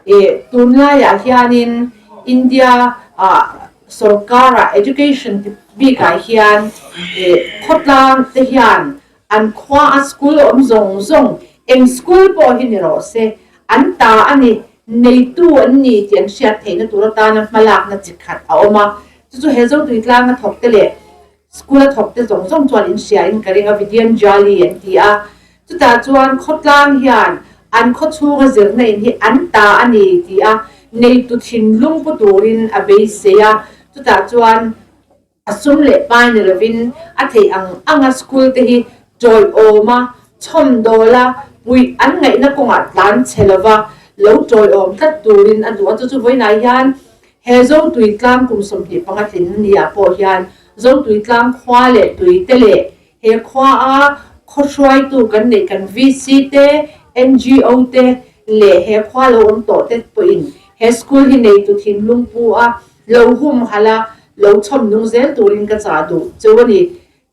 Ih, tunlaiah hianin India ah sorkara education bikah hian ih khawtlang te hian An khua a school awm zawng zawng, eng school pawh hi ni rawh se, an ta a ni, neitu an ni tih an hriat theihna tur atana hmalakna chi khat a awm a. Chu chu he Zotui tlanga thawkte leh school a thawkte zawng zawng chuan in hria in ka ring a, Vidyanjali an ti a. Chutah chuan khawtlang hian an khaw chhunga zirna in hi an ta a ni tih a neitu thinlung pu turin a beisei a. Chutah chuan. A sum leh pai ni lovin a theih ang anga school te hi tawiawm a, chhawmdawl a, puih an ngaihna kawngah tlan chhe lova lo tawiawm tlat turin a duh a. Chu chu vawiinah hian he Zotui tlang kum 25 tlin nia pawh hian Zotui tlang khua leh tui te leh he khua a khaw hruaitu kan neih kan VC te, NGO te leh he khua lo awm tawh te pawhin he school hi neitu thinlung pu a, Lo humhalh a, lo chhawm nung zel turin ka chah duh chu a ni.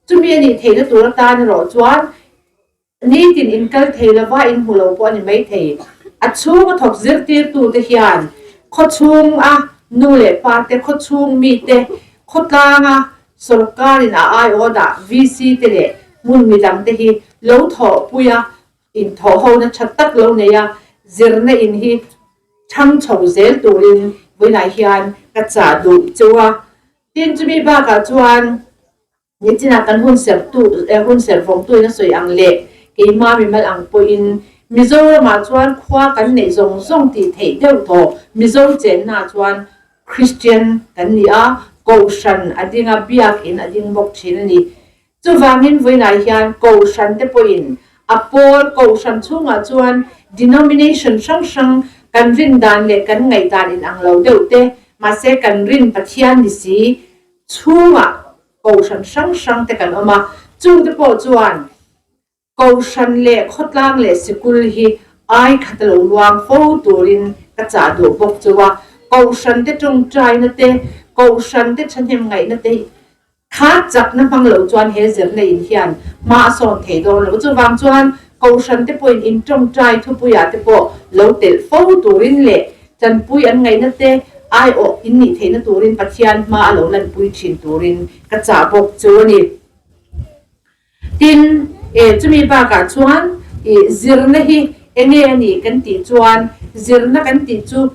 Chumi a nih theihna tur atan erawh chuan nitin in kal thei lova in hmu lo pawh a ni maithei. A chhung a thawk zirtirtute hian khaw chhung a nu leh pa te, khaw chhung mi te, khawtlang a sawrkarin a aiawh dah VC te leh hmun midang te hi lo thawhpui a, inthawhhona tha tak lo nei a, zirna in hi Thang chho zel turin vawiinah hian ka chah duh cheu a. Tin, chumi bakah chuan nichinah kan hun serhtu hun serh vawngtuin a sawi ang leh keimah mimal ang pawhin Mizoramah chuan khua kan neih zawng zawng tih theih deuh tawh Mizo chennaah chuan Kristian kan ni a, Kohhran a ding a, Biakin a ding bawk thin a ni. Chuvangin vawiinah hian Kohhran te pawhin a pawl Kohhran chhungah chuan denomination hrang hrang kan rin dan leh kan ngaihdan inang lo deuh te, mahse kan rin Pathian ni si chhungah Kohhran hrang hrang te kan awm a, chungte pawh chuan Kohhran leh khawtlang leh sikul hi ai khat a lo luang fo turin ka chah duh bawk chu a. Kohhran te tawngtaina te, Kohhran te thahnem ngaihna te kha chakna hmang lo chuan he zirna in hian hma a sawn thei dawn lo. Chuvang chuan Kohhran te pawhin in tawngtai thupuiah te pawh lo telh fo turin leh tanpui an ngaihna te aiawh in nih theihna turin Pathian hma a lo lanpui thin turin ka chah bawk chu a ni. Tin, e chumi bakah chuan i zirna hi enge a nih kan tih chuan zirna kan tih chu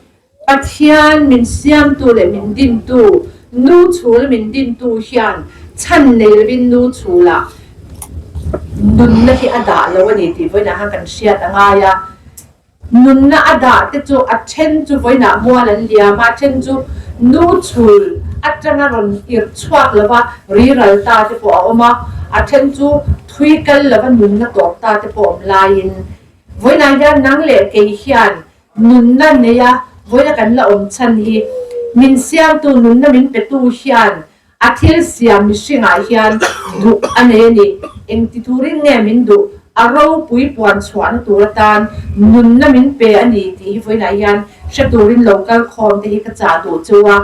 Pathian min siamtu leh min dintu, nu chhul min dintu hian chhan nei lovin nu chhulah nunna hi a dah lo a ni tih vawiinah khan kan hriat a ngai a. Nunna a dah te chu a then chu vawiinah mual an liam a, a then chu nu chhul atanga rawn irh chhuak lova riral ta te pawh a awm a, a then chu thui kal lova nunna tawp ta te pawh awm laiin vawiinah hian nang leh kei hian Nunna neia vawiina kan la awm chhan hi min siamtu nunna min petu hian a thil siam mihringah hian duh a nei a ni. Engti turin nge min duh? A ropui puan chhuahna tur atan nunna min pe a ni tih hi vawiinah hian hre turin lo kal khawm te hi ka chah duh chu a.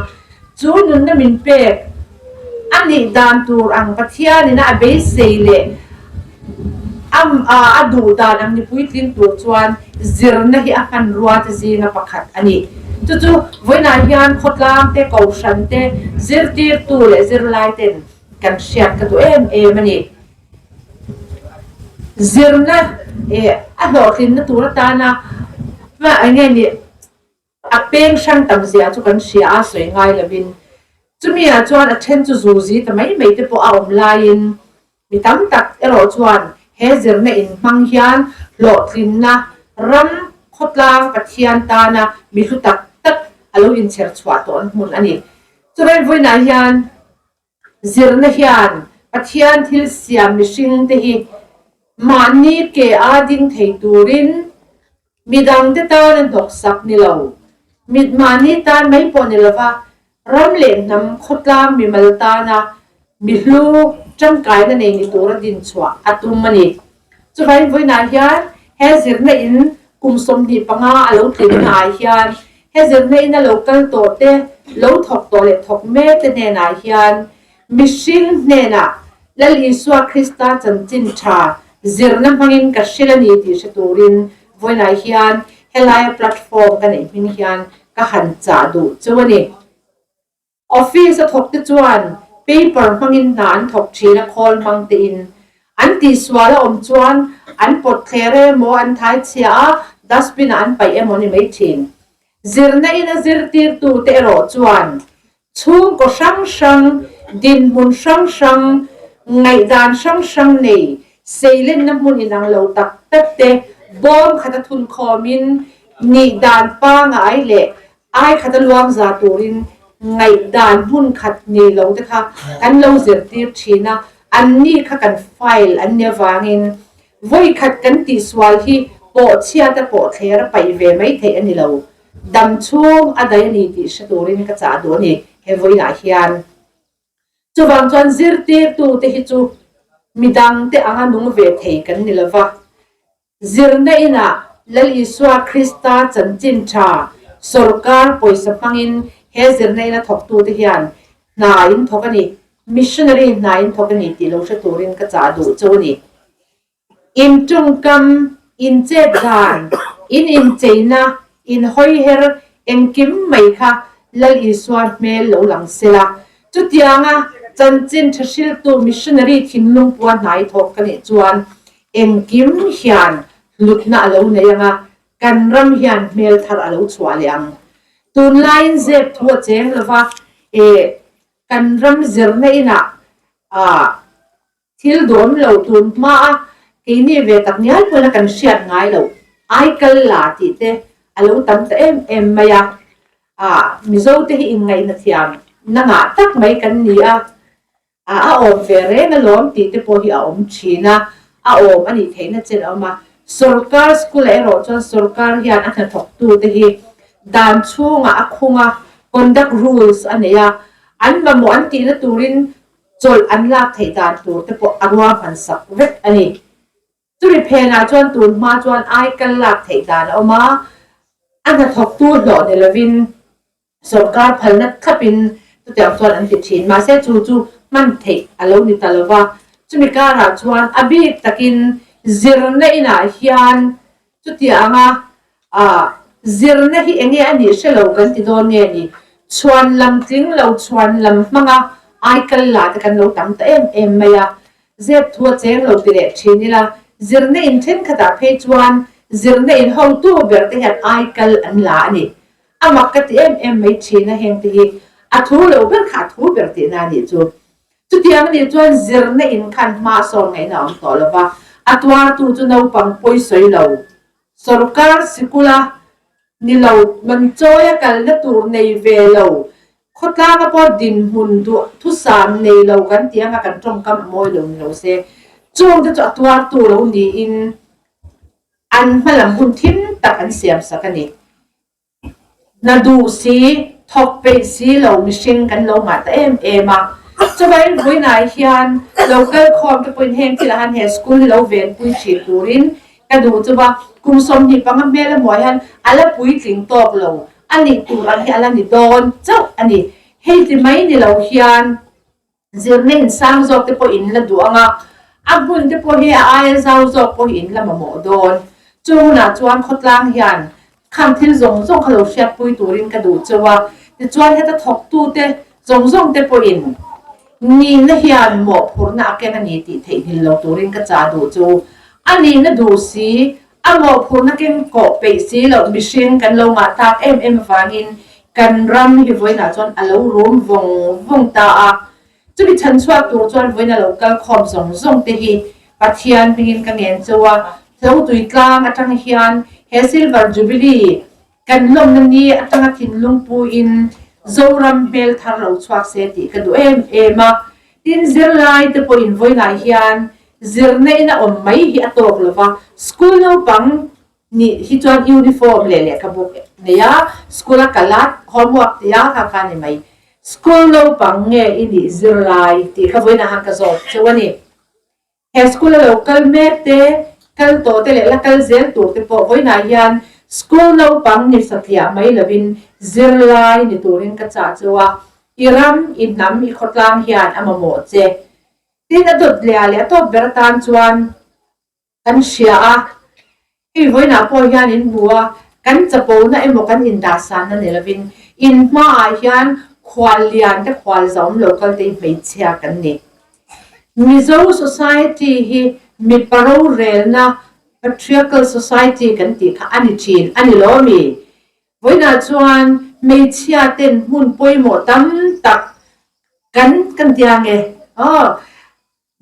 Chu nunna min pek a nih dan tur ang Pathianin a beisei leh a duh dan ang ni puitling tur chuan zirna hi a hmanrua te zinga pakhat a ni. Chu chu vawiinah hian khawtlang te, kohhran te, zirtirtu leh zirlai ten kan hriat ka duh em em a ni. Zirna a hlawhtlinna tur atana eng nge ni? A peng hrang tam zia chu kan hria a, sawi ngai lovin. Chumi ah chuan a then chu zu zi ta mai mai te pawh a awm laiin mi tam tak erawh chuan he zirna in hmang hian hlawhtlinna ram khawtlang Pathian tana mi hlu tak tak a lo inchher chhuah tawh an hmun a ni. Chuvai vawiinah hian Zirna hian Pathian thil siam mihring te hi mahni ke a ding thei turin midangte tan a hnawksak ni lo, mit mahni tan mai pawh ni lova ram leh hnam khawtlang mimal tana mi hlu tangkaina nei ni tura dinchhuah a tum a ni. Chuvain vawiinah hian he zirna in kum 25 a lo tlinna ah hian he zirna in a lo kal tawh te, lo thawk tawh leh thawk mek te hnenah hian mihring hnenah Lal Isua Krista chanchin tha zirna hmangin ka hrilh a ni tih hre turin vawiinah hian helaia platform ka neih hming hian ka han chah duh chu a ni. Office a thawk te chuan paper hmangin hna an thawk thin a, khawl hmang tein. An tihsual a awm chuan an pawt thler emaw, an thai chhia a, dustbin ah an paih emaw ni mai thin. Zirna in a zirtirtu te erawh chuan chhungkaw hrang hrang, dinhmun hrang hrang, ngaihdan hrang hrang nei, seilenna hmun inang lo tak tak te bawm khat a thun khawmin nihdan pangai leh Ai khat a luang za turin ngaihdan hmun khat nei lo te kha kan lo zirtir thin a, an ni kha kan file an ni avangin vawi khat kan tihsual hi pawh chhiat a pawh thler a paih ve mai theih a ni lo. Dam chhung a dai a ni tih hre turin ka chah duh a ni he vawiinah hian. Chuvang chuan zirtirtute hi chu midangte anga nung ve thei kan ni lova. Zirna inah Lal Isua Krista chanchin tha sawrkar pawisa hmangin he zirna ina thawktute hian hna in thawk a ni, missionary hna in thawk a ni tih lo hre turin ka chah duh chu a ni. In tawngkam, in chet dan, in incheina, in hawiher engkim mai kha Lal Isua hmel lo lang sela. Chutianga chanchin tha hriltu missionary thinlung pua hnai thawk ka nih chuan Engkim hian hlutna a lo nei ang a, kan ram hian hmel thar a lo chhuah leh ang. Tunlaiin zep thu a cheng lo va, e, kan ram zirna inah ah thil duhawm lo tun hma a keini ve tak ngial pawhin a kan hriat ngai loh aikal la tih te a lo tam ta em em mai a. Ah, Mizo te hi inngaihna thiam na ngah tak mai kan ni a. A a awm ve reng alawm tih te pawh hi a awm thin a, a awm a nih theihna chen a awm a. Sorkar school ah erawh chuan sorkar hian a hnathawktu te hi dan chhungah a khung a, conduct rules a nei a, an mamawh an tihna turin chawlh an lak theih dan tur te pawh a ruahman sak vek a ni. Chumi phenah chuan tun hma chuan ai kal lak theih dan a awm a, a hnathawktu hlawh ni lovin Sorkar phalna thlapin chutiang chuan an ti thin. Mahse chu chu hman theih a lo ni ta lo va. Chumi karah chuan a bik takin Zirna inah hian chutianga zirna hi enge a nih hre lo kan ti dawn nge ni? Chhuan lam tling lo chhuan lam hmanga aikal la te kan lo tam ta em em mai a. Zep thu a cheng lo ti leh thin ila, zirna in thenkhatah phei chuan zirna in hotu ber te hian aikal an la a ni. A mak ka ti em em mai thin a heng te hi a thu lo ber kha a thu ber tihna a nih chu. Chutiang a nih chuan zirna in khan hma sawn ngaihna a awm tawh lo va, a tuartu chu naupang pawi sawi lo. Sorkar sikula ni lo man chawi a kalna tur nei ve lo, khawtlanga pawh dinhmun duh thusam nei lo kan tih anga kan tawngkam a mawi lo ni lo se, chungte chu a tuartu lo niin an hmalam hun thim tak an siamsak a ni. Hna duh si, thawk peih si lo mihring kan lo ngah ta em em a. Chuvangin vawiinah hian lo kal khawm te pawhin heng thilah hian he school hi lo venpui thin turin ka duh chuva kum 25 hmel a hmuah hian a la puitling tawk lo a nih tur ang hi a la ni dawn chauh a ni. Hei ti mai ni lo hian Zirna in sang zawk te pawh in la duh ang a, a hmun te pawh hi a aia zau zawk pawh hi in la mamawh dawn. Chu hunah chuan khawtlang hian khang thil zawng zawng kha lo hriatpui turin ka duh cheu a, tichuan heta thawktute zawng zawng te pawhin nihna hian mawhphurhna a ken a ni tih theihnghilh lo turin ka chah duh chu. A nihna duh si, A mawhphurhna keng kawh peih si loh mihring kan lo ngah tak em em avangin kan ram hi vawiinah chuan a lo rum vawng vawng ta a. Chumi chhan chhuak tur chuan vawiin a lo kal khawm zawng zawng te hi Pathian hmingin ka ngen cheu a, Hlotui tlang atang hian he Silver Jubilee kan lawmna ni atanga thinlung puin Zoram hmel thar lo chhuak se tih ka duh em em a. Tin, zirlai te pawhin vawiinah hian zirna in a awm mai hi a tawk lo va, school naupang nih hi chuan uniform leh lehkhabu nei a, school a kal a, homework ti a kha kha a ni mai. School naupang nge i nih zirlai tih kha vawiinah han ka zawt cheu a ni. He school a lo kal mek te, kal tawh te leh la kal zel tur te pawh vawiinah hian school naupang ni satliah mai lovin zirlai ni turin ka chah chu a, i ram, i hnam, i khawtlang hian a mamawh che. Tin, a dawt leh leh a tawp ber atan chuan kan hria a, hei vawiinah pawh hian in hmu a, kan chapona emaw kan indahsanna ni lovin in hmaah hian khual lian te khual zauhawm lo kal te hi hmeichhia kan ni. Mizo society hi mipa rorelna patriarchal society kan tih kha a ni thin a ni lo ami? Vawiinah chuan hmeichhia ten hmun pawimawh tam tak kan kan tia nge aw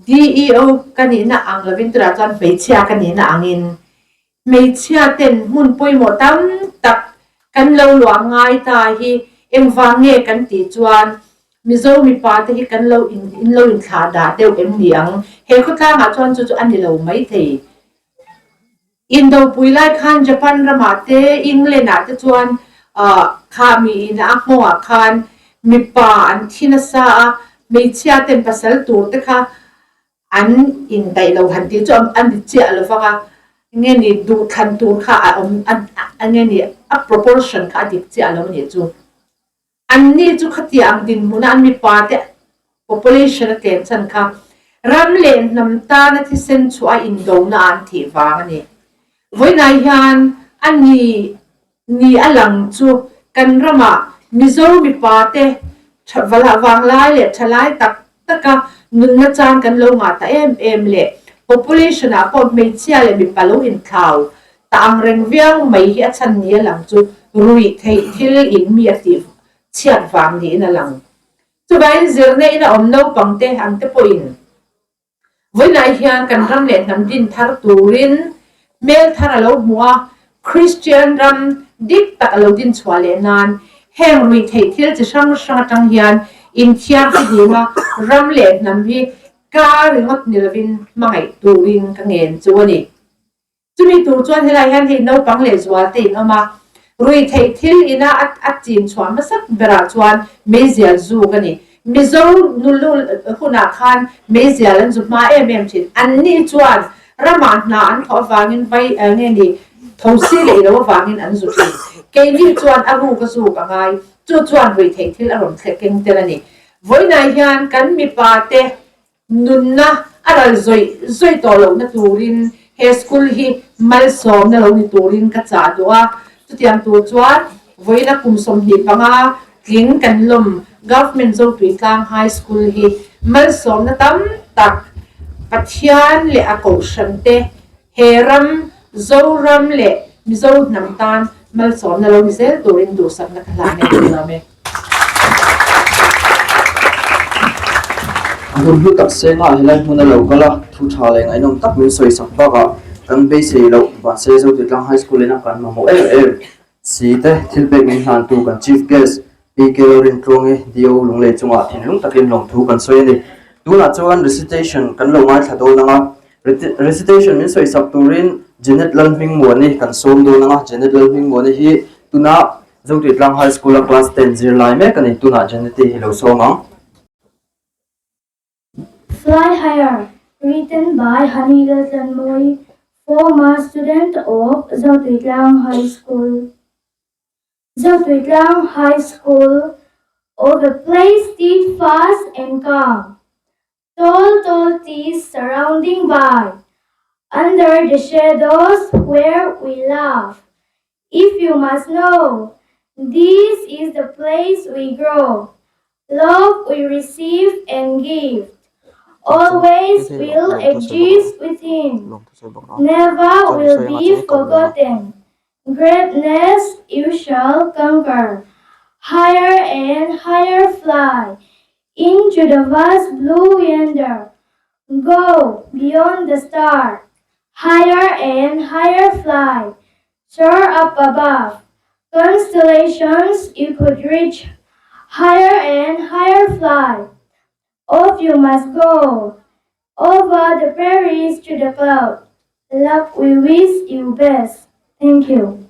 DEO ka nihna ang lovin tunah chuan hmeichhia ka nihna angin hmeichhia ten hmun pawimawh tam tak kan lo luah ngai ta hi engvang nge kan tih chuan Mizo mipa te hi kan lo in in lo inthlah dah deuh em ni ang? He khawtlangah chuan chu chu a ni lo maithei. Indopui lai khan Japan ramah te England ah te chuan kha mi in a nghawngah khan mipa an thi nasa a, hmeichhia ten pasal tur te kha an indaih lo han tih chu a ni chiah lo vang a, nge ni duhthlan tur kha a awm a nge ni a proportion kha a dik chiah lo a nih chu. Anni chu khatiang ang dinhmuna an mipa te population a tlem chhan kha ram leh hnam tana thisen chhuah a indona an thih vang a ni. Vawiinah hian a ni ni a lang chu kan ramah Mizo mipa te vanglai leh thalai tak taka nunna chan kan lo ngah ta em em leh population ah pawh hmeichhia leh mipa lo inthlau ta ang reng viau mai hi a chhan ni a lang chu ruih theih thil in mi a tih chhiat vang niin a lang. Chuvangin zirna in a awm naupang te ang te pawhin Vawiinah hian kan ram leh hnam din thar turin hmel thar a lo hmu a, Kristian ram dik tak a lo din chhuah leh nan heng ruihtheih thil chi hrang hrang atang hian inthiar fihlim a, ram leh hnam hi ka ringawt ni lovin hmangaih turin ka ngen chu a ni. Chumi tur chuan helai hian hei naupang leh zual te in awm a, ruihtheih thil ina a chin chhuah hmasak berah chuan meizial zuk a ni. Mizo nulu hunah khan meizial an zu hma em em thin. Anni chuan ramah hna an thawh avangin vai nge ni thosi leh ilo avangin an zu thin. Keini chuan a ruk a zuk a ngai. Chu chuan ruihtheih thil a rawn thleh keng tel a ni. Vawiinah hian kan mipa te Nunna a ral zawih zawih tawh lohna turin he school hi malsawmna lo ni turin ka chah duh a. Chutiang tur chuan vawiina kum 25 tling kan lawm Government Zotuitlang High School hi malsawmna tam tak Pathian leh a kohhran te he ram Zoram leh Mizo hnam tan malsawmna lo ni zel turin duhsakna ka hlan e tih lawm e. A hun hlu tak senga helai hmun a lo kal a, thu tha leh ngaihnawm tak min sawi sak bakah kan beisei loh mahse Zotuitlang High School ina kan mamawh em em si te thil pek min hlantu kan Chief Guest PK Lalrintluangi DO Lunglei chungah thinlung takin lawmthu kan sawi a ni. Tunah chuan recitation kan lo ngaithla dawn ang a, Recitation min sawi sak turin Janet Lalhmingmuani kan sawm dawn ang a, Janet Lalhmingmuani hi tuna Zotuitlang High School a class 10 zirlai mek a ni, tunah Janeti hi lo sawm ang. Fly Higher, written by Hani Laltlanmawi, former student of Zotuitlang High School. Zotuitlang High School of a place steadfast and calm. Tall, tall trees surrounding by, under the shadows where we laugh. If you must know, this is the place we grow. Love we receive and give. Always will exist within. Never will be forgotten. Greatness you shall conquer. Higher and higher fly into the vast blue yonder. Go beyond the star. Higher and higher fly. Soar up above. Constellations you could reach. Higher and higher fly. Off you must go. Over the prairies to the cloud. Luck we wish you best. Thank you.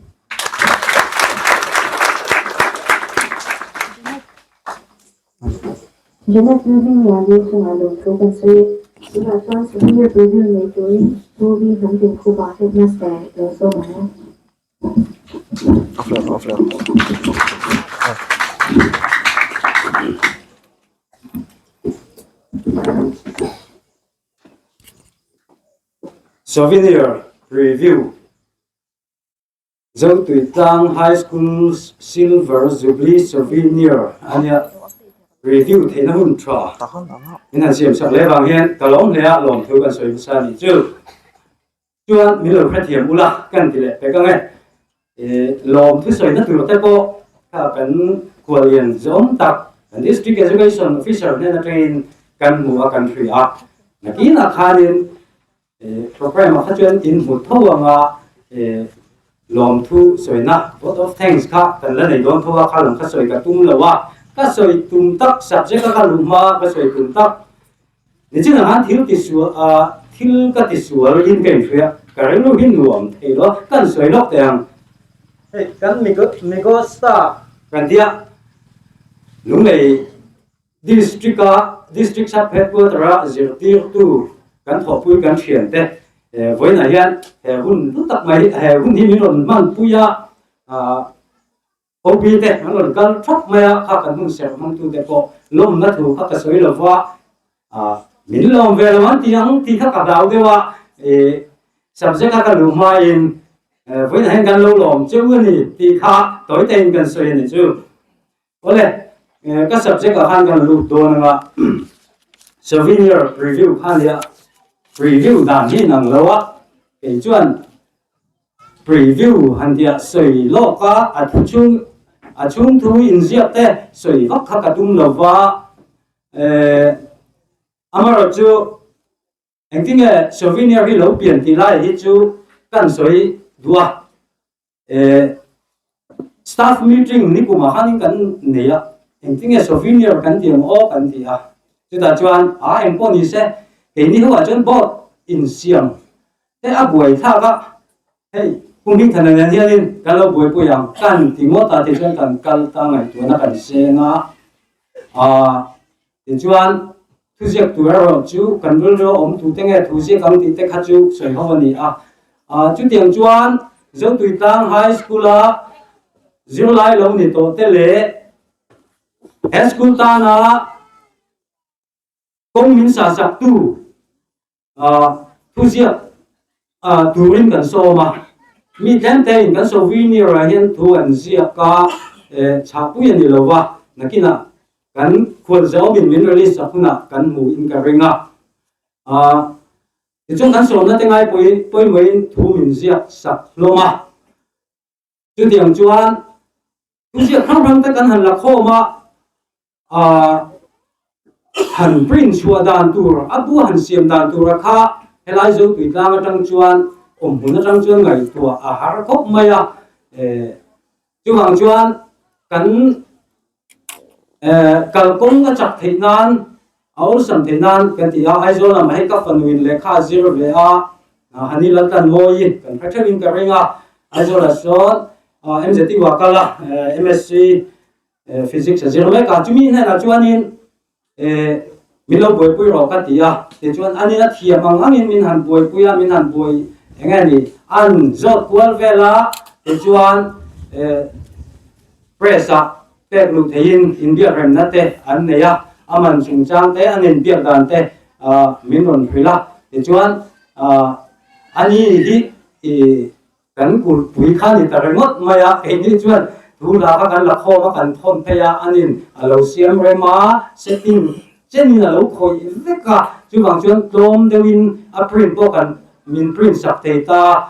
Janet Lalhmingmuani chungah lawmthu kan sawi. Tunah chuan souvenir preview nei turin Movie hnam tinkhupah headmaster lo sawm ang e. Souvenir Preview Zotuitlang High School Silver Jubilee Souvenir a nia review theihna hun tha min han siam sak leh vang hian ka lawm hle a lawmthu kan sawi hmasa a nih chu. Chuan min lo hrethiam ula kan ti leh pek ang e. Lawmthu sawina tur te pawh kha kan khuallian zawm tak kan District Education Officer hnen atangin kan hmu a kan hria a. Nakinah khanin Programme ah kha chuan in hmu tho anga lawmthu sawina vote of thanks kha kan la nei dawn tho a, kha lam kha sawi ka tum lo a, ka sawi tum tak subject a ka luh hma ka sawi tum tak nichin ang khan thil ti sual a thil ka ti sual in ka inhria ka rilru hi nuam thei lo kan sawi lawk teh ang hei kan migo star kan tia lunglei District a District Sub Headquarter a zirtirtu kan thawhpui kan thian te vawiinah hian he hun hlu tak mai he hun hi min rawn hmanpui a OP te an rawn kal thap mai a kha kan hun serh hmangtu te pawh lawmna thu kha ka sawi lova min lawm ve lo an ti ang tih kha ka hlau deuh a subject a ka luh hmain vawiinah hian kan lo lawm cheu a ni tih kha tawi tein kan sawi a ni chu. Awle, ka subject ah khan kan lut dawn anga souvenir review kha nia review dan hi nang lo a kei chuan preview han tia sawi lawk a a thu chhung a chhung thu inziak te sawi vak kha ka tum lo va amarawh chu engtinge souvenir hi lo pian tih lai hi chu kan sawi duh a. Eh, staff meeting ni kumah khanin kan nei a, engtinge souvenir kan ti ang aw kan ti a. Chutah chuan a eng pawh ni se, keini ho ah chuan board insiam te a buai thlak a, hei Pu Hmingthana nen hianin kan lo buaipui ang kan ti ngawt a tichuan kan kal ta ngaihtuahna kan seng a, ah tichuan thuziak tur erawh chu kan rilru a awm tute nge thuziak ang tih te kha chu sawi ho a ni a. Chutiang chuan Zotuitlang High School-a zirlai lo ni tawh te leh he school tana kawng min sahsaktu thuziak Turin kan sawm a, mi tlem tein kan souvenir ah hian thu an ziak a, chhahpui a ni lo va, nakinah kan khualzawmin min release sak hunah kan hmu in ka ring a. Tichuan kan sawmna te ngai pawimawhin thu min ziak sak hlawm a. Chutiang chuan thu ziak hrang hrang te kan han la khawm a, han print chhuah dan tur, a bu han siam dan tura kha helai Zotui tlang atang chuan awmhmun atang chuan ngaihtuah a har khawp mai a. Chuvang chuan kan kalkawng a chak theih nan, a awlsam theih nan kan ti a, Aizawl lamah hei ka fanuin lehkha a zir ve a, Hani Laltanmawiin kan hre theuhin ka ring a, Aizawlah sawn MZU ah kal a, MSc Physics a zir mek a, chumi hnenah chuanin min lo buaipui rawh ka ti a, tichuan anin a thiam ang angin min han buaipui a, min han buai eng nge ni an zawt kual vel a, tichuan press ah pek luh theihin inbiak remna te an nei a, a man chungchang te an inbiak dan te min rawn hrilh a, tichuan ani hi Kan kulhpui kha ni ta ringawt mai a, keini chuan thu la kha kan la khawm a, kan thawn phei a, anin a lo siam rem a, setting chenin a lo khawih vek a, chuvang chuan tlawm deuhin a print pawh kan min print sak thei ta,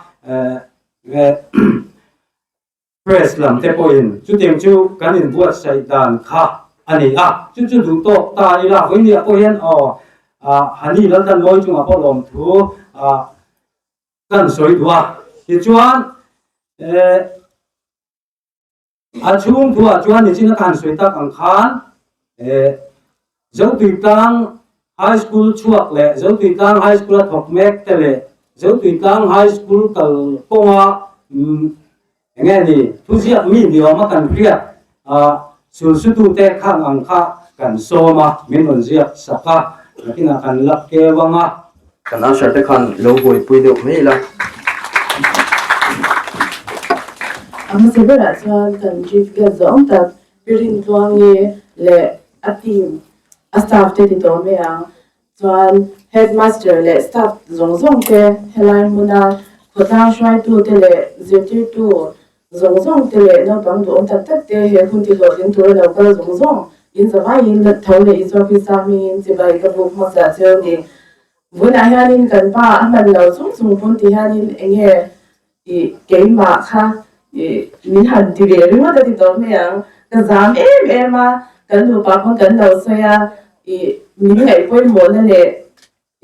press lam te pawhin chutiang chu kan inbuatsaih dan kha a ni a, chu chu duh tawk ta ila, vawinia pawh hian aw Hani Laltanmawi chungah pawh lawmthu Kan sawi duh a, tichuan eh a chhung thuah chuan nichin a kan sawi tak ang khan eh Zotuitlang High School chhuak leh Zotuitlang High School a thawk mek te leh Zotuitlang High School kal kawnga eng nge ni thuziak mi ni awm a kan hriat ah sulsutute khang ang kha kan sawm a, min rawn ziak sak a, nakinah kan la keu ang a. Kan usher te khan lo buaipui deuh mai ila. A hmasa berah chuan kan Chief Guest zawng tak Pi Rintluangi leh a team, a staff te ti tawh mai ang. Chuan Headmaster leh staff zawng zawng te helai hmuna khawtlang hruaitute leh zirtirtu zawng zawng te leh naupang duhawm tak tak te he hun tihlawhtling tura lo kal zawng zawng in zavaiin tho leh Isua Krista hmingin chibai ka buk hmasa cheu ni. Vawiinah hianin kan pa a hman lo chung chung pawn ti hianin enge i keimah kha i min han ti ve ringawt a ti tawh mai ang. Ka zam em em a, kan nupa pawn kan lo sawi a, i min ngaih pawimawhna leh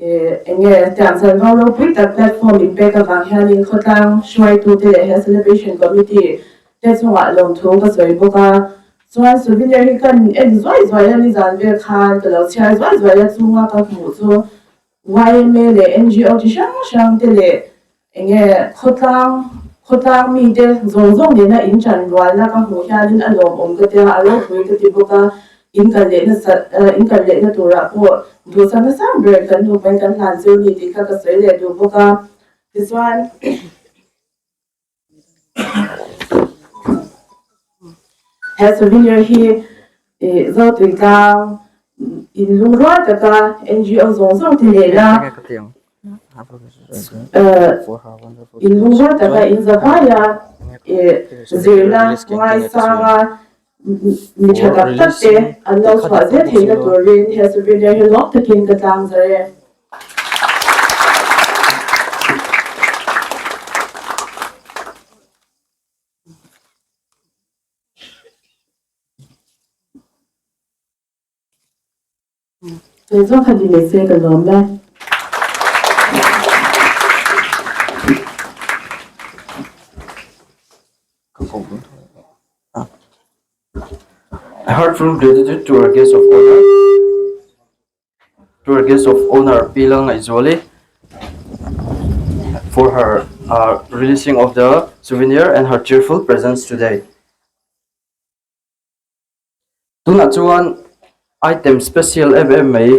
i eng nge tiang chan ro ropui tak platform in pek avang hianin khawtlang hruaitute leh he celebration committee te chungah lawmthu ka sawi bawk a. Chuan souvenir hi kan en zuai zuai a, nizan vel khan ka lo chhiar zuai zuai a, chunga ka hmuh chu YMA leh NGO chi hrang hrang te leh enge khawtlang khawtlang mite zawng zawng nena in ṭan rualna ka hmuh hianin a lawmawm ka tia, a ropui ka ti bawk a, in kal lehna in kal lehna turah pawh duhsakna sang ber kan nupain kan hlan cheu ni tih kha ka sawi leh duh bawk a, tichuan He souvenir hi Zotui tlang in lungrual taka NGO zawng zawng te nena in lungrual taka in zavaia zirna ngaisanga mi tha tak tak te an lo chhuah zel theihna turin he souvenir hi lawm takin ka tlang zar e. Kei zawk kha ni leh se ka lawm e. A heartfelt gratitude to our guest of honor. To our guest of honor Pi Lalngaihzuali for her uh, releasing of the souvenir and her cheerful presence today. Tunah chuan item special em em mai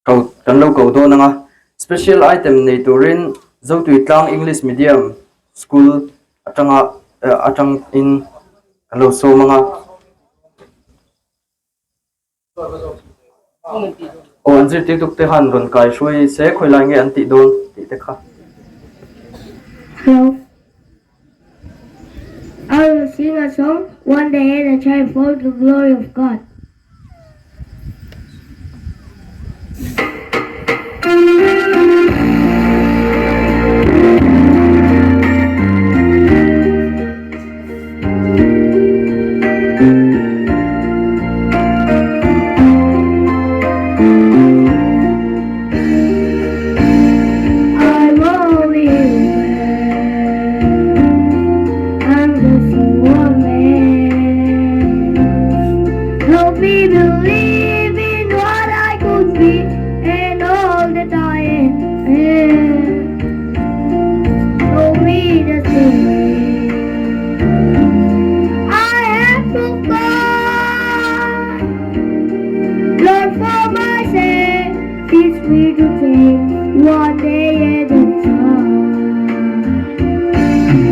ko kan lo ko dawn anga special item nei turin Zotui Tlang English Medium School atanga atang in kan lo sawm anga. Aw an zirtirtuk te khan rawn kai hruai se khawi lai nge an tih dawn tih te kha. song, One Day at a Time for the Glory of God. I'm only human. I'm just a woman. Help me believe in what I could be and all that I am. Show me the way I have to find. Lord, for my sake, teach me to take one day at a time.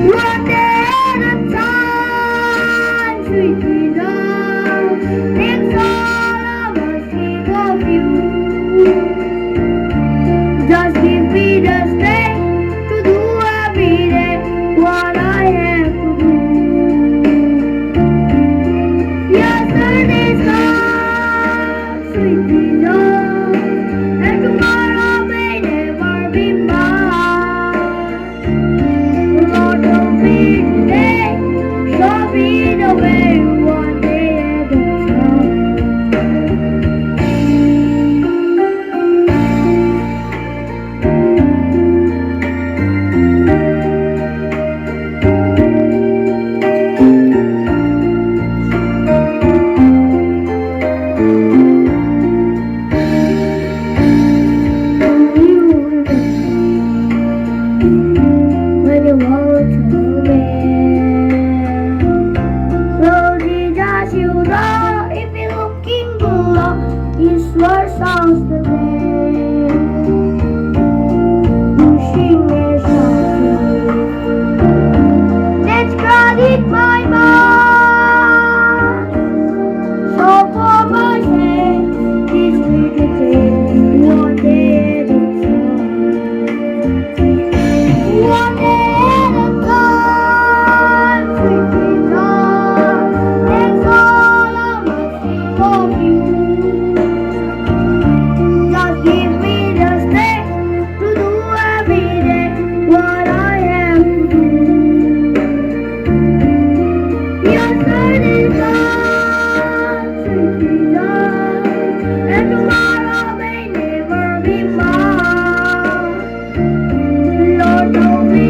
One day at a time, sweet Jesus, takes all of us think of you. Just give me the strength to do every day what I have to do. Yesterday's gone, sweet Jesus, and tomorrow may never be mine. Lord, show me today, show me the way, one day at a time. Do you remember when you walked away? So Jesus, you know, if you're looking below, His word sounds the day. Pushing and shouting, that's crowded my mind. So for my sake, teach me to take one day at a time. One day at a time, sweet Jesus, that's all I'm asking of you. Just give me the strength to do every day what I have to do. Yesterday's gone, sweet Jesus, and tomorrow may never be mine. Lord, show me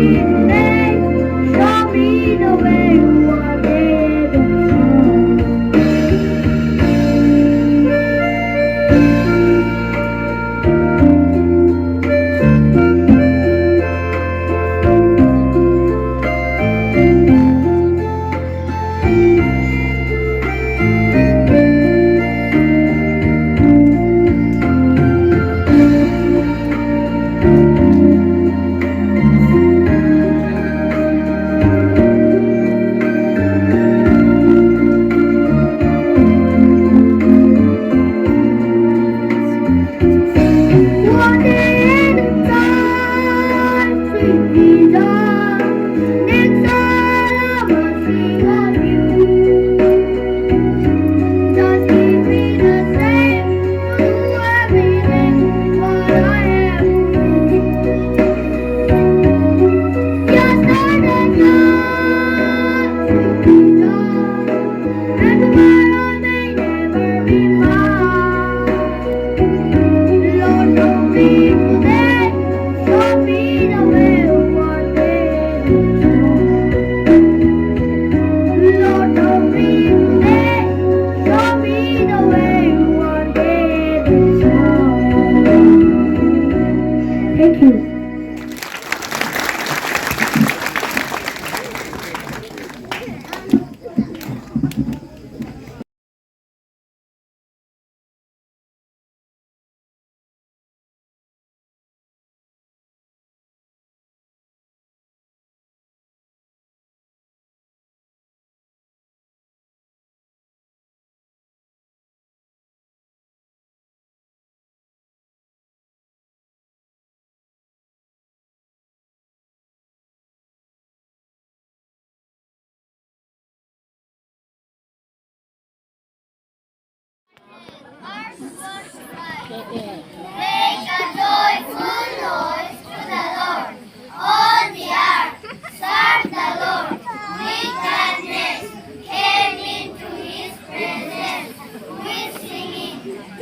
Make a joyful noise to the Lord, all the earth. Serve the Lord with gladness. Came into his presence with singing.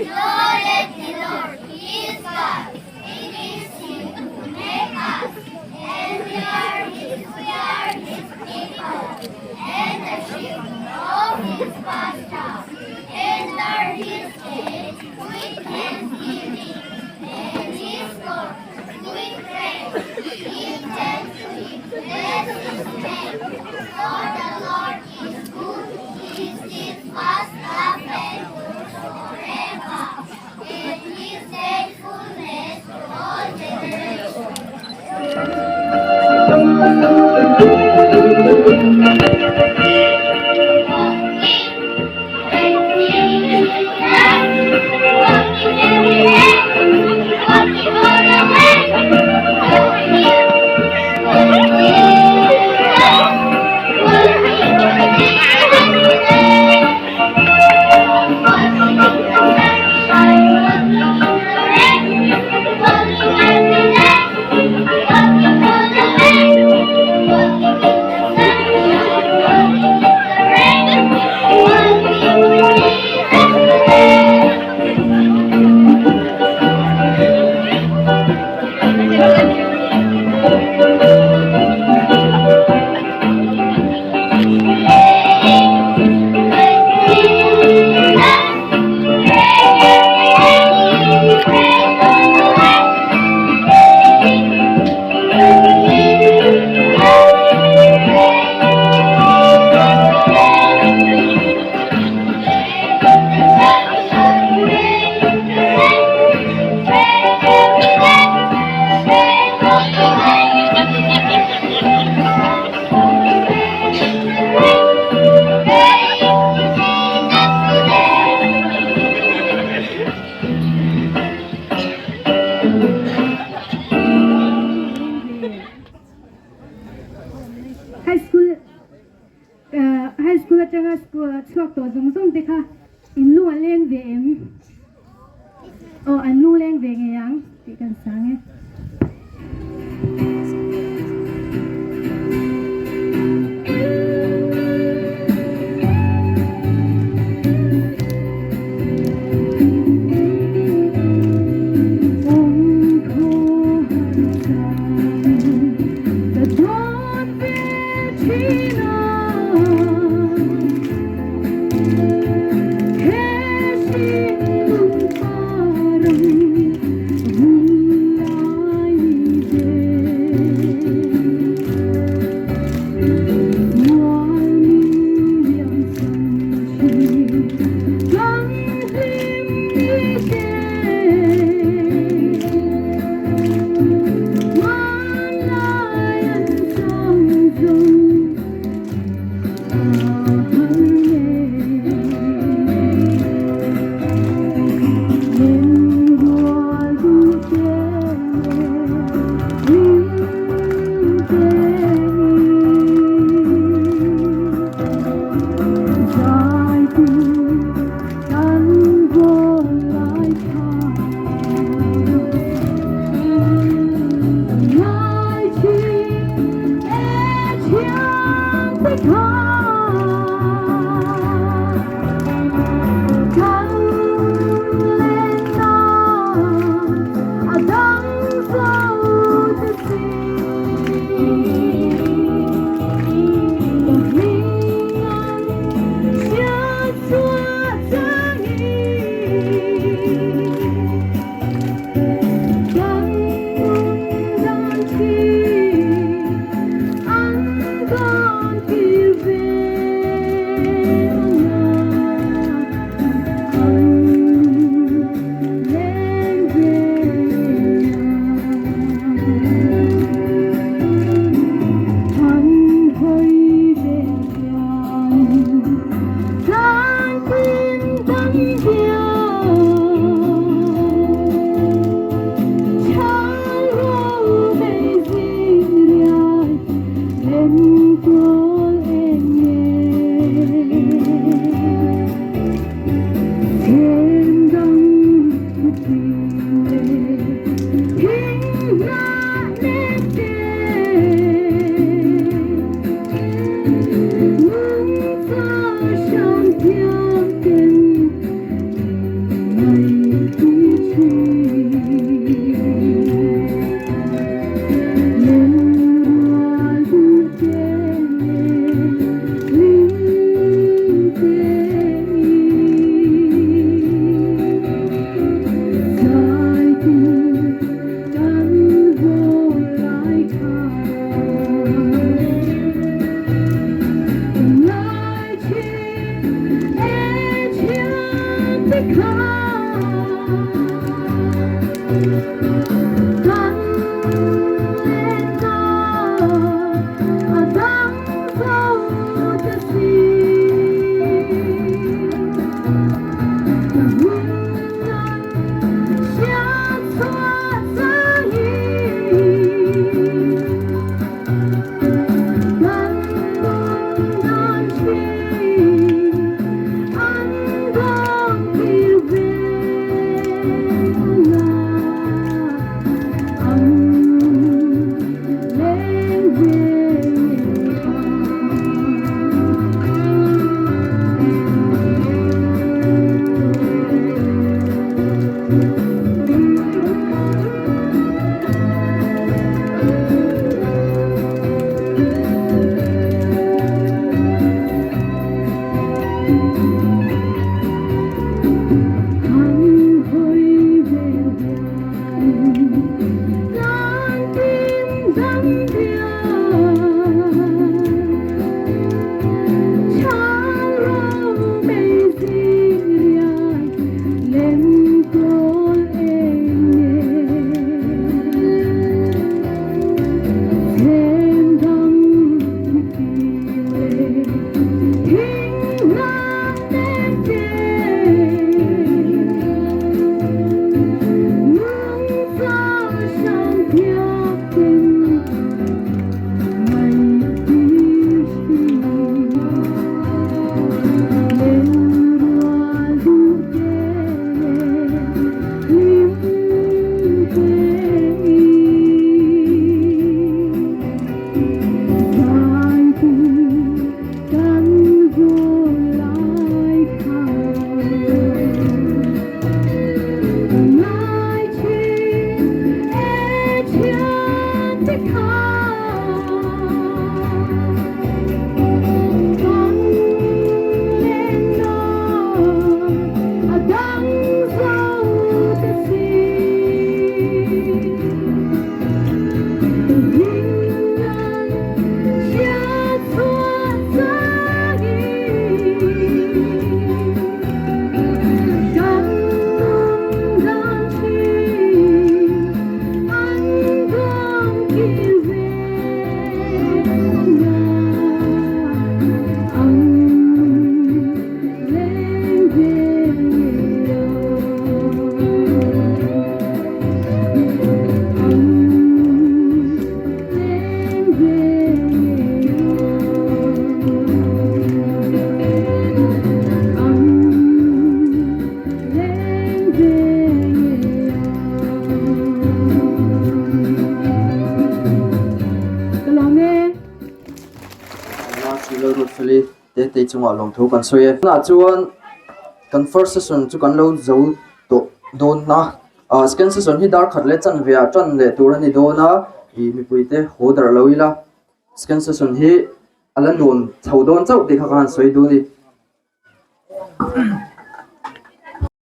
Lauded the Lord, he is God. It is he who made us, and we are his, we are his people, and the sheep of his pasture. Enter his gates with thanksgiving, and his courts with praise. Give thanks to him, bless his name. For the Lord is good, his steadfast love endures forever, and his faithfulness to all generations. High School High School atanga chhuak tawh zawng zawng te kha in lung a leng ve em? Aw an lung leng ve ngei ang tih kan sang e. Te chungah lawmthu kan sawi e. Tunah chuan kan first session chu kan lo zo tawh dawn a, ah second session hi dar khat leh chanve ah tan leh tur a ni dawn a, ih mipui te haw darh lo ila second session hi a la nuam chho dawn chauh tih kha ka han sawi duh a ni.